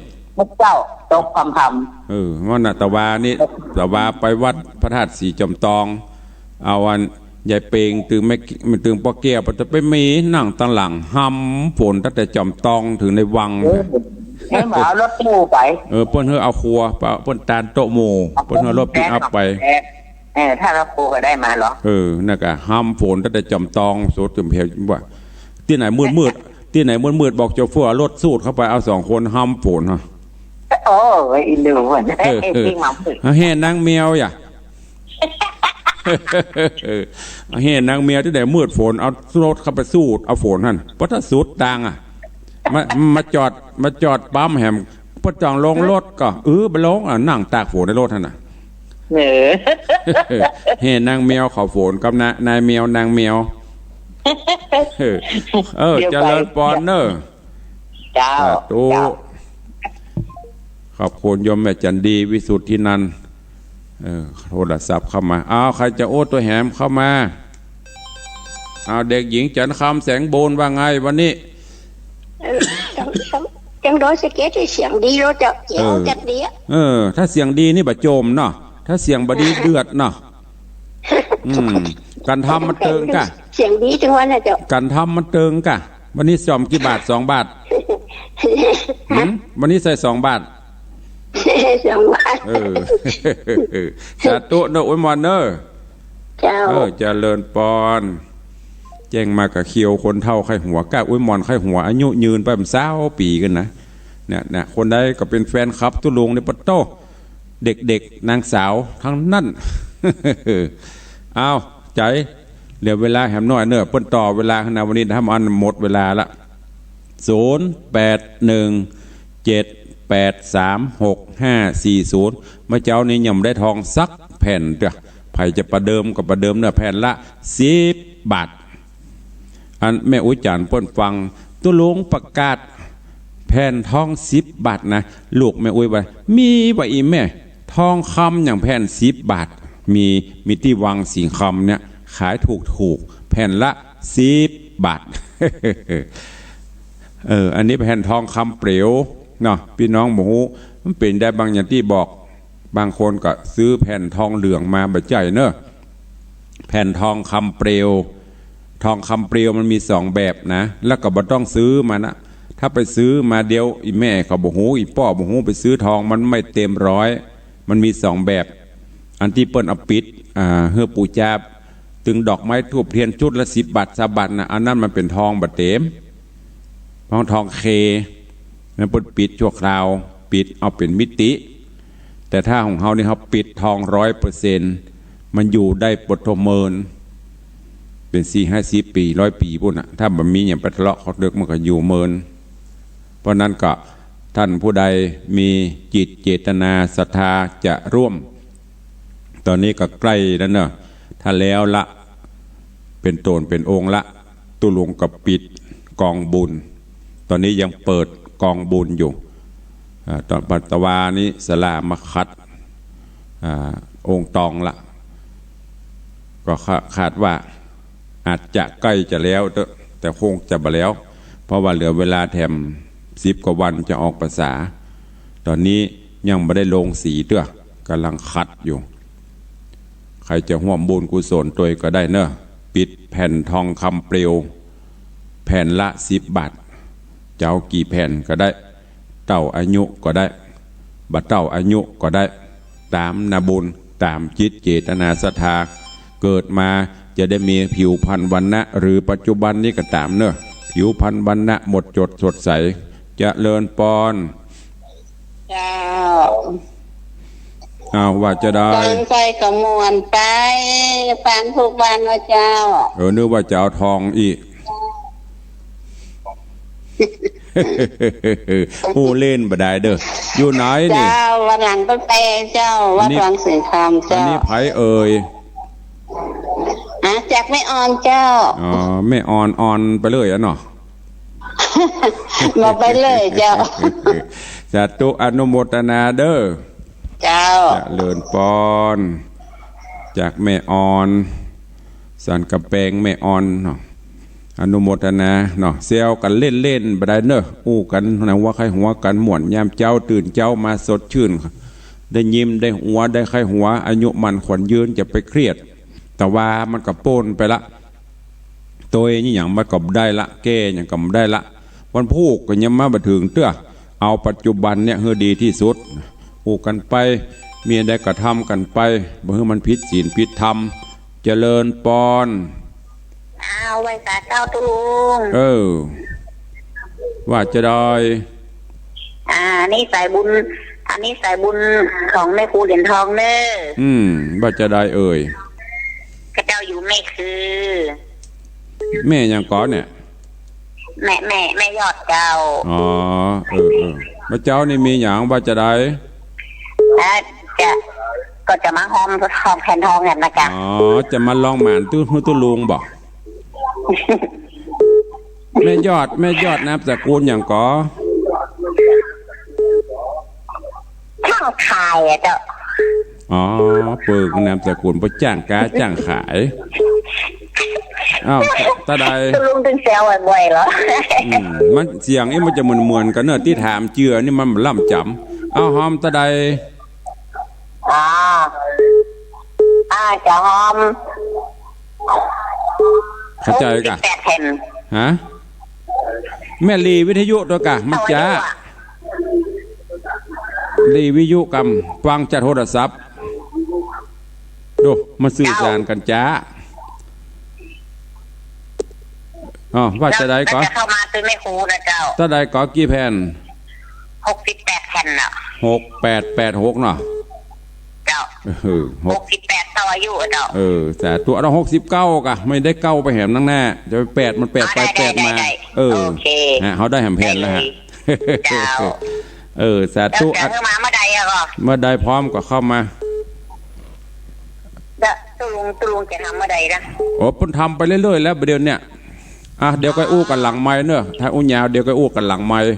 เจ้า ตกพรำๆ เออ วันน่ะ ตะวานี่ ตะวาไปวัดพระธาตุสีจอมตอง เอาอัน ยายเปงตึงแม่ ตึงป้อแก้ว ไปมีนั่งตังหลัง หำฝนตั้งแต่จอมตองเถิงในวัง เออ เปิ้นบ่เอารถตู้ไป เออ เปิ้นหื้อเอาครัว เปิ้นตานโต๊ะหมู่ เอา เปิ้นหื้อรถปิกอัพไป แซด เออ ถ้ารถตู้ก็ได้มาเหรอ เออ นั่นก็หำฝนตั้งแต่จอมตอง สุดกำแพงว่า ตี้ไหนมืดๆ ตี้ไหนมืดๆ บอกโชเฟอร์เอารถสูดเข้าไป เอาสองคนหำฝนฮะ โอ้ย อีหลู เออ เออ จริงมา แห่นางแมวอย่า แห่นางแมวตี้ไหนมืดฝน เอารถเข้าไปสูด เอาฝนหั่น เพราะถ้าสุดตางอะ มา มาจอด มาจอดปั๊มแหม บ่ต้องลงรถก่อ เออ บ่ลงอะ นั่งตากฝนในรถหั่นน่ะ เออ แห่นางแมวเขาฝนกับนาย นายแมว นางแมว เออ เออ เดี๋ยวไป เจริญปอนเน้อ เจ้า สาธุ เจ้า ขอบคุณโยมแม่จันดี วิสุทธินันท์ เออ โทรศัพท์เข้ามา อ้าว ใครจะอู้ ตัวแหมเข้ามา อ้าว เด็กหญิงจันทร์คำแสงบูรณ์ว่าไงวันนี้ เออ จัง จัง จังดอยสะเก็ด เสียงดีแล้วเจ้า เจ๋ว เออ จังดีอะ เออ ถ้าเสียงดีนี่บ่โจมเนาะ ถ้าเสียงบ่ดีเดือดเนาะ อืม กันทำมันเติงก่ะ เสียงดีจังวันน่ะเจ้า กันทำมันเติงก่ะ วันนี้สอบกี่บาท สองบาท หืม วันนี้ใส่สองบาท สองบาท เออ สาธุเน้อ อวยมอนเน้อ เจ้า เออ เจริญปอน แจ้งมาก็เคียวคนเฒ่าใค่หัว ก้าอวยมอนใค่หัว อายุยืนไปมันซาวปี๋กั๋นนะ เนี่ย เนี่ย คนใดก็เป๋นแฟนคลับตุ๊ลุงนี่ปะโต้ เด็กๆ นางสาวทั้งนั้น อ้าว ใจ๋ เหลือเวลาแหมน้อยเน้อ เปิ้นต่อเวลาหั้นนะ วันนี้ทำอันหมดเวลาละ ศูนย์แปดหนึ่งเจ็ดแปดสามหกห้าสี่ศูนย์ เมื่อเจ๊านี้ยังบ่ได้ทองสักแผ่นเตื้อ ใผจะประเดิมก็ประเดิมเน้อ แผ่นละสิบบาท อันแม่อุ๊ยจ๋ารย์เปิ้นฟัง ตุ๊ลุงประกาศแผ่นทองสิบบาทนะ ลูกแม่อุ๊ยว่า มีบ่อีแม่ ทองคำอย่างแผ่นสิบบาท มี มีตี้วังสิงห์คำเนี่ย ขายถูกๆ แผ่นละสิบบาท เออ อันนี้แผ่นทองคำเปลวเนาะ ปี้น้องบ่ฮู้ มันเป๋นได้บ่อย่างตี้บอก บางคนก็ซื้อแผ่นทองเหลืองมา บ่ใจ้เน้อ แผ่นทองคำเปลว ทองคำเปลวมันมีสองแบบนะ แล้วก็บ่ต้องซื้อมานะ ถ้าไปซื้อมาเดี๋ยวอีแม่เขาบ่ฮู้ อีป้อบ่ฮู้ ไปซื้อทองมันไม่เต็มร้อย มันมีสองแบบ อันตี้เปิ้นเอาปิด อ่า หื้อปู๋จา ตึงดอกไม้ธูปเทียนจุดละสิบบาท ซาวบาทนะ อันนั้นมันเป๋นทองบ่เต็ม ทอง ทองเค มันเปิ้นปิดชั่วคราว ปิดเอาเป๋นมิติ แต่ถ้าของเฮานี่ เฮาปิดทองร้อยเปอร์เซ็นต์ มันอยู่ได้บ่ทั่วเมิน เป๋นสี่ห้าสิบปี๋ ร้อยปี๋ปู๊นน่ะ ถ้าบ่มีหยังไปทะเลาะเขาเลิก มันก็อยู่เมิน เพราะนั้นก็ท่านผู้ใดมีจิตเจตนาศรัทธาจะร่วม ต๋อนนี้ก็ใก้แล้วเนาะ ถ้าแล้วละ เป๋นโต๋นเป๋นองค์ละ ตุ๊ลุงก็ปิดกองบุญ ต๋อนนี้ยังเปิดกองบุญอยู่ อ่า ต๋อนปัตตวานี้ศาลามาขัด อ่า องค์ตองละ ก็คา คาดว่าอาจจะใก้จะแล้วเต๊อะ แต่คงจะบ่แล้ว เพราะว่าเหลือเวลาแถมสิบกว่าวันจะออกพรรษา ต๋อนนี้ยังบ่ได้ลงสีเตื้อ ก่ำลังขัดอยู่ ใผจะฮ่วมบุญกุศลตวยก็ได้เนาะ ปิดแผ่นทองคำเปลว แผ่นละสิบบาท จะเอากี่แผ่นก็ได้ เต้าอายุก็ได้ บ่เต้าอายุก็ได้ ต๋ามนาบุญ ต๋ามจิตเจตนาศรัทธา เกิดมาจะได้มีผิวพรรณวรรณะ หรือปัจจุบันนี้ก็ต๋ามเนาะ ผิวพรรณวรรณะหมดจดสดใส เจริญปอน เจ้า อ้าว ว่าจะได้ ฟังไปก็ม่วนไป ฟังทุกวันนะเจ้า เออ นึกว่าจะเอาทองอีก อู้เล่นบ่ได้เด้อ อยู่ไหนนี่ เจ้า วันหลังก็ไปเจ้า วัดวังสิงห์คำเจ้า อันนี้ใผเอ่ย อ่ะ จากแม่ออนเจ้า อ๋อ แม่ออน ออนไปเลยอะเนาะ บอกไปเลยเจ้า สาธุอนุโมทนาเด้อ เจ้า เจริญปอน จากแม่ออน สันกำแปงแม่อ่อนเนาะ อนุโมทนาเนาะ แซวกั๋นเล่นๆ บ่ได้เน่อ อู้กั๋นหนังหัวใค่หัวกั๋น ม่วนยามเจ๊า ตื่นเจ๊ามาสดชื่น ได้ยิ้ม ได้หัว ได้ใค่หัว อายุมั่นขวัญยืน จะไปเครียด ตะวามันก็ป๊นไปละ ตวยนี่หยังมันก็บ่ได้ละ แก้หยังก็บ่ได้ละ วันพูกก็ยังมาบ่เถิงเตื้อ เอาปัจจุบันเนี่ยหื้อดีตี้สุด อู้กั๋นไป มีอันใดก็ทำกั๋นไป บ่หื้อมันผิดศีลผิดธรรม เจริญปอน อ้าว ไหว้สาเจ้าตุ๊ลุง เออ ว่าจะได้ อ่า อันนี้สายบุญ อันนี้สายบุญของแม่ครูเหรียญทองเน่อ อืม ว่าจะได้เอ่ย ข้าเจ้าอยู่แม่คือ แม่หยังก่อเนี่ย แม่ แม่ แม่ยอดเจ้า อ๋อ เออ เออ บ่าเจ๊านี่มีหยังว่าจะได้ เอ่อ จะ ก็จะมาฮอม ฮอมแผ่นทองกั๋นนะเจ้า อ๋อ จะมาลองหมานตุ๊ ตุ๊ลุงบ่ แม่ยอด แม่ยอดนามสกุลหยังก่อ จ้างขายอะเจ้า อ๋อ เปิ้นนามสกุลเปิ้นจ้างก๊าจ้างขาย อ้าว ตาใด ตุ๊ลุงตึงแซวบ่อยๆ เหรอ อืม มันเสียงนี่มันจะเหมือนๆ กั๋นเน่อ ตี้ถามเจื้อนี่มันบ่ล่ำจ๋ำ อ้าว ฮอมตาใด อ๋อ อ่า จะฮอม เข้าใจ๋ก่ะ หกสิบแปดแผ่น ฮะ แม่หลีวิทยุตวยก่ะ มันจะ เอาไว้ดีกว่า หลีวิทยุกำ ฟังจากโทรศัพท์ ดู มันสื่อสารกั๋นจ๊า อ๋อ ว่าจะได้ก่อ แล้วจะเข้ามาเป็นแม่ครูนะเจ้า ตาใดก่อ กี่แผ่น หกสิบแปดแผ่นน่ะ หกแปดแปดหกเนาะ เจ้า เออ หก หกสิบแปดเต้าอายุอะเจ้า เออ สาธุ เอาหกสิบเก้าก่ะ ไม่ได้เก้าไปแหมนักแน่ จะไปแปดมันแปดไป อ๋อ ได้ แปดมา ได้ ได้ เออ โอเค ฮะ เขาได้แหมแผ่นแล้วฮะ ได้เลย เจ้า เออ สาธุ แล้วจะ อ่ะ มาเมื่อใดอะก่อ เมื่อใดพร้อมก็เข้ามา แล้วตุ๊ลุง ตุ๊ลุงจะทำเมื่อใดนะ โอ้ เปิ้นทำไปเรื่อยๆ แล้วประเดี๋ยวเนี่ย อ่ะ เดี๋ยวก็อู้กั๋นหลังไมค์เน่อ ถ้าอู้ยาว เดี๋ยวก็อู้กั๋นหลังไมค์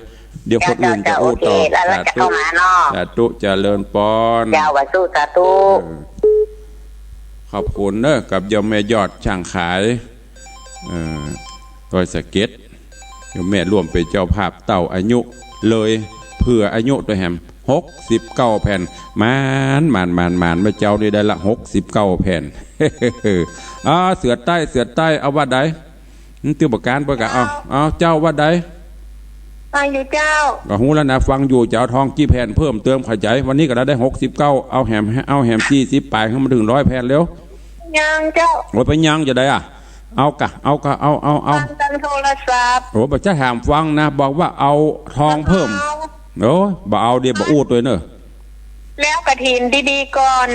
เดี๋ยวคนอื่นจะอู้ต่อ เจ้า เจ้า โอเค แล้ว แล้วจะเข้ามาเนาะ สาธุ สาธุ เจริญปอน เจ้า สาธุ สาธุ เออ ขอบคุณเน่อ กับโยมแม่ยอดช่างขาย เอ่อ ดอยสะเก็ด โยมแม่ร่วมเป๋นเจ้าภาพเต้าอายุเลย เผื่ออายุตวยแหม หกสิบเก้าแผ่น หมาน หมาน หมาน หมาน เมื่อเจ๊านี่ได้ละ หกสิบเก้าแผ่น อ่า เสือใต้ เสือใต้ เอาว่าใด มันตื้อประการเปิ้นก่ะ เอา เอา เจ้าว่าใด ฟังอยู่เจ้า ก็ฮู้แล้วนะ ฟังอยู่ จะเอาทองกี่แผ่นเพิ่มเติม เข้าใจ๋ วันนี้ก็ได้ ได้หกสิบเก้า เอาแหม เอาแหม สี่สิบป๋าย หื้อมันเถิงร้อยแผ่นเร็ว ยังเจ้า โอ้ย ไปยังจะได้อะ เอาก่ะ เอาก่ะ เอา เอา เอา ฟังทางโทรศัพท์ โอ้ บ่จะถามฟังนะ บอกว่าเอาทองเพิ่ม เอา โอ้ บ่เอาเดี๋ยวบ่อู้ตวยเน่อ แล้วกฐินดีๆ ก่อน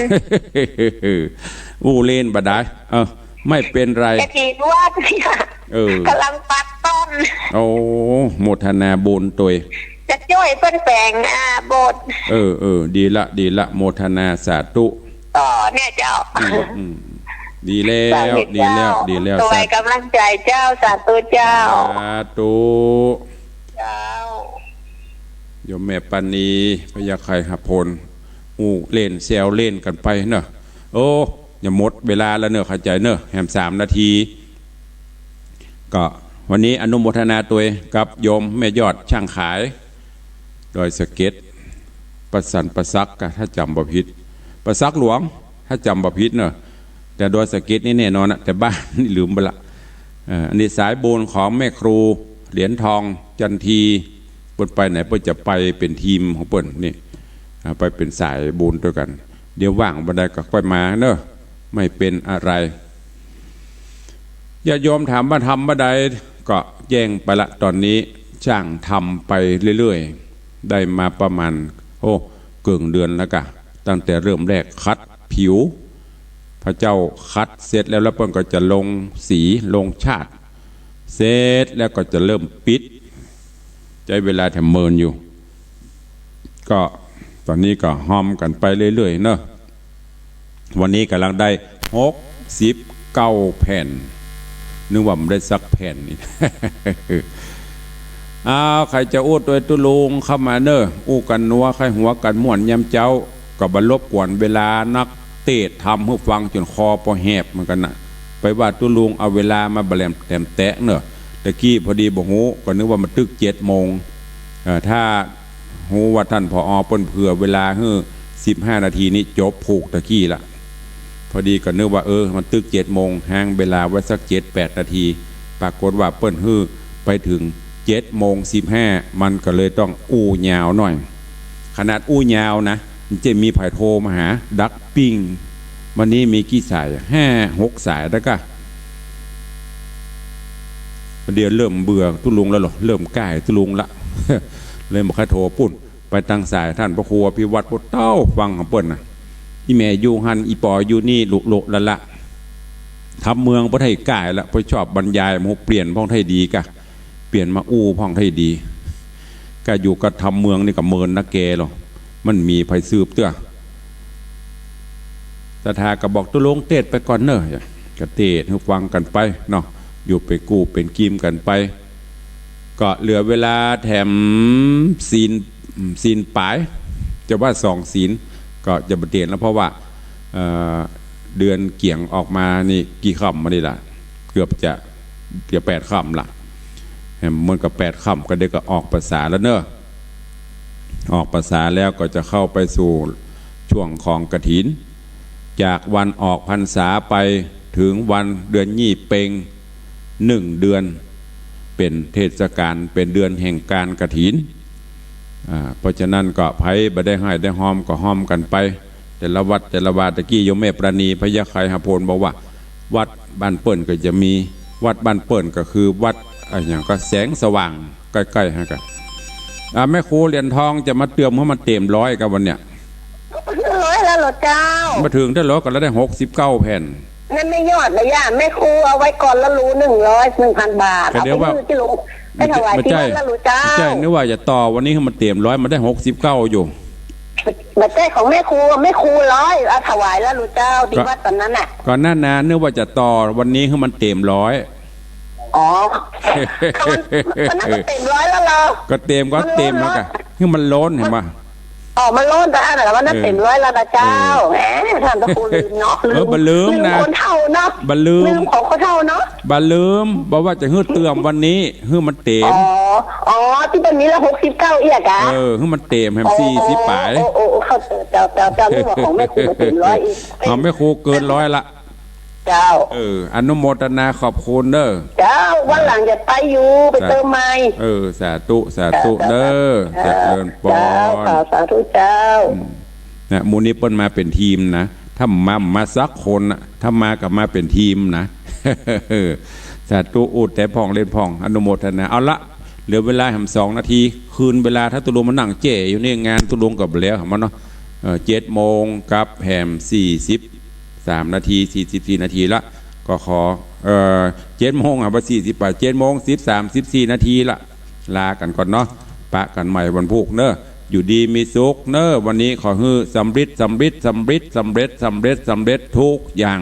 อู้เล่นบ่ได้ เออ ไม่เป็นไร กฐินวัดเนี่ย เออ ก๋ำลังปัดต้น โอ้ โมทนาบุญตวย จะจ้วยเปิ้นแป๋ง อ่า โบสถ์ เออ เออ ดีละ ดีละ โมทนาสาธุ อ๋อ เนี่ยเจ้า อืม อืม ดีแล้ว ดีแล้ว ดีแล้ว ถวายก๋ำลังใจ๋เจ้า สาธุเจ้า สาธุ เจ้า โยมแม่ปานี พญาไคหพล อู้เล่นแซวเล่นกั๋นไปเน่อ โอ้ จะหมดเวลาแล้วเน่อ เข้าใจ๋เน่อ แหมสามนาที ก็วันนี้อนุโมทนาตวยกับโยมแม่ยอดช่างขาย ดอยสะเก็ด ป่าสันป่าสักก่ะ ถ้าจ๋ำบ่ผิด ป่าสักหลวง ถ้าจ๋ำบ่ผิดเน่อ แต่ดอยสะเก็ดนี่แน่นอนนะ แต่บ้านนี่ลืมไปละ เอ่อ อันนี้สายบุญของแม่ครูเหรียญทองจันที เปิ้นไปไหนเปิ้นจะไปเป๋นทีมของเปิ้นนี่ อ่า ไปเป๋นสายบุญตวยกั๋น เดี๋ยวว่างบ่าใดก็ค่อยมาเน่อ ไม่เป็นอะไร ญาติโยมถามว่าทำบ่าใด ก็แจ้งไปละ ต๋อนนี้จ้างทำไปเรื่อยๆ ได้มาประมาณ โอ้ เกิ่งเดือนแล้วก่ะ ตั้งแต่เริ่มแรกขัดผิว พระเจ้าขัดเสร็จแล้ว แล้วเปิ้นก็จะลงสี ลงฉาด เสร็จแล้วก็จะเริ่มปิด ใจ๊เวลาแถมเมินอยู่ ก็ต๋อนนี้ก็ฮอมกั๋นไปเรื่อยๆ เนาะ วันนี้ก๋ำลังได้หกสิบเก้าแผ่น นึกว่ามันได้สักแผ่นนี่ อ้าว ใผจะอู้ตวยตุ๊ลุงเข้ามาเน่อ อู้กั๋นหัวใค่หัวกั๋นม่วนยามเจ๊า ก็บ่รบกวนเวลานัก เตศน์ทำหื้อฟังจ๋นคอปอแหบเหมือนกั๋นนะ ไปว่าตุ๊ลุงเอาเวลามาบ่แหลมแถมแต๊เน่อ ตะกี้พอดีบ่ฮู้ ก็นึกว่ามันตึกเจ็ดโมง เอ่อ ถ้าฮู้ว่าต้าน ผอ. เปิ้นเผื่อเวลาหื้อสิบห้านาทีนี่จบผูกตะกี้ละ พอดีก็นึกว่า เออ มันตึกเจ็ดโมง ฮ้างเวลาไว้สักเจ็ดแปดนาที ปรากฏว่าเปิ้นหื้อไปเถิงเจ็ดโมงสิบห้า มันก็เลยต้องอู้ยาวหน่อย ขนาดอู้ยาวนะ มันจะมีใผโทรมาหา ดักปิ้ง วันนี้มีกี่สาย ห้าหกสายแล้วก็ เดี๋ยวเริ่มเบื่อตุ๊ลุงแล้วเหรอ เริ่มก้ายตุ๊ลุงละ เลยบ่ใค่โทรปู้น ไปตางสายต้านพระครูอภิวัตร บ่เต้าฟังของเปิ้นน่ะ อี่แม่อยู่หั้น อี่ปออยู่นี่ ลุละละ ทำเมืองบ่ได้ก้ายละ บ่ชอบบรรยาย หมู่เปลี่ยนพ่องไท้ดีกะ เปลี่ยนมาอู้พ่องไท้ดี กะอยู่กะทำเมืองนี่กะเมินนักแกลอ มันมีใผสืบเตื้อ ศรัทธาก็บอกตุ๊ลุงเตสน์ไปก่อนเน่อ ก็เตสน์หื้อฟังกั๋นไปเนาะ อยู่เป๋นกู้เป๋นกีมกั๋นไป ก็เหลือเวลาแถมศีล ศีลป๋าย จะว่าสองศีล ก็จะบ่เตสน์แล้ว เพราะว่า เอ่อ เดือนเกี๋ยงออกมานี่กี่ค่ำมานี่ล่ะ เกือบจะ เกือบแปดค่ำละ แหม มันก็แปดค่ำ ก็เดี๋ยวก็ออกพรรษาแล้วเน่อ ออกพรรษาแล้วก็จะเข้าไปสู่ช่วงของกฐิน จากวันออกพรรษาไปเถิงวันเดือนยี่เป็ง หนึ่งเดือน เป๋นเทศกาล เป๋นเดือนแห่งการกฐิน อ่า เพราะฉะนั้นก็ใผบ่ได้ไห้ได้ฮอมก็ฮอมกั๋นไป แต่ละวัดแต่ละวา ตะกี้โยมแม่ปราณี พญาไคหโพน บอกว่า วัดบ้านเปิ้นก็จะมี วัดบ้านเปิ้นก็คือวัด อะหยังก็แสงสว่าง ใก้ๆ หั้นกะ อ่า แม่ครูเหรียญทองจะมาเติมหื้อมันเต๋มร้อยกะวันเนี้ย ร้อยแล้วเหรอเจ้า มาเถิงได้ร้อยก็แล้วได้หกสิบเก้าแผ่น นั่นแม่ยอดนะย่า แม่ครูเอาไว้ก่อนละลูหนึ่งร้อย หนึ่งพันบาท ก็เดี๋ยวว่า เอาไปหื้อตี้ลุง ไปถวายตี้วัดละลูเจ้า ใจ้ นึกว่าจะต่อวันนี้หื้อมันเต๋มร้อย มันได้หกสิบเก้าอยู่ บ่ใจ้ของแม่ครู แม่ครูร้อย เอาถวายละลูเจ้า ตี้วัดต๋อนนั้นน่ะ ก็นั่นนะ นึกว่าจะต่อวันนี้หื้อมันเต๋มร้อย อ๋อ ต๋อนนั้นก็เต๋มร้อยแล้วเหรอ ก็เต๋มก็เต๋มแล้วกะ หื้อมันล้น หันบ่ อ๋อ มันล้นแต่อันนั้น วันนั้น เออ เต๋มร้อยแล้วนะเจ้า เออ แหม ต้านพระครูลืมเนาะ เออ บ่ลืมนะ ลืมคนเฒ่าเนาะ บ่ลืม ลืมของคนเฒ่าเนาะ บ่ลืม บ่ว่าจะหื้อเติมวันนี้ หื้อมันเต๋ม อ๋อ อ๋อ ตี้มันมีละหกสิบเก้าเอี้ยกะ เออ หื้อมันเต๋มแหม โอ้ สี่สิบป๋าย โอ้ โอ้ โอ้ เข้าใจ เจ้า เจ้า เจ้า นึกว่าของแม่ครูเต๋มร้อยอีก ของแม่ครูเกินร้อยละ เจ้า เออ อนุโมทนาขอบคุณเน่อ เจ้า วันหลังจะไปอยู่ ไปเติมใหม่ เออ สาธุ สาธุ เจ้า เน่อ เจ้า เจริญปอน เจ้า สาธุเจ้า อืม นะ หมู่นี้เปิ้นมาเป๋นทีมนะ ถ้ามา มาสักคนนะ ถ้ามาก็มาเป๋นทีมนะ สาธุ อู้แต่พ่องเล่นพ่อง อนุโมทนา เอาละ เหลือเวลาแหมสองนาที คืนเวลา ถ้าตุ๊ลุงมานั่งแจ้อยู่นี่ งานตุ๊ลุงก็บ่แล้ว หันบ่เนาะ เอ่อ เจ็ดโมงกับแหมสี่สิบ สามนาที สี่สิบสี่นาทีละ ก็ขอ เอ่อ เจ็ดโมง อ่ะ บ่สี่สิบ อ่ะ เจ็ดโมง สิบสาม สิบสี่นาทีละ ลากั๋นก่อนเนาะ ปะกั๋นใหม่วันพูกเน่อ อยู่ดีมีสุขเน่อ วันนี้ขอหื้อสำริด สำริด สำริด สำเร็จ สำเร็จ สำเร็จทุกอย่าง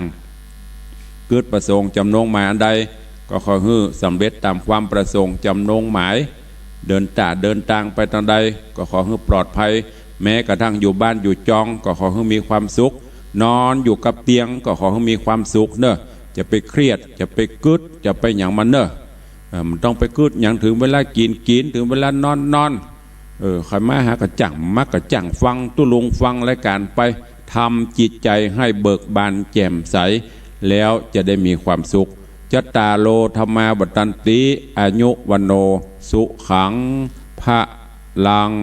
กึ๊ดประสงค์จำนงหมายอันใด ก็ขอหื้อสำเร็จต๋ามความประสงค์จำนงหมาย เดินต๋าเดินตางไปตางใด ก็ขอหื้อปลอดภัย แม้กระทั่งอยู่บ้านอยู่จอง ก็ขอหื้อมีความสุข นอนอยู่กับเตียง ก็ขอหื้อมีความสุขเน่อ จะไปเครียด จะไปกึ๊ด จะไปหยังมันเน่อ เอ่อ บ่ต้องไปกึ๊ดหยัง เถิงเวลากิ๋น กิ๋น เถิงเวลานอน นอน เออ ใผมาหาก็จ้าง มาก็จ้างฟังตุ๊ลุง ฟังรายก๋านไป ทำจิตใจให้เบิกบานแจ่มใส แล้วจะได้มีความสุข จัตตาโร ธัมมา วัฑฒันติ อายุ วัณโณ สุขัง พะลัง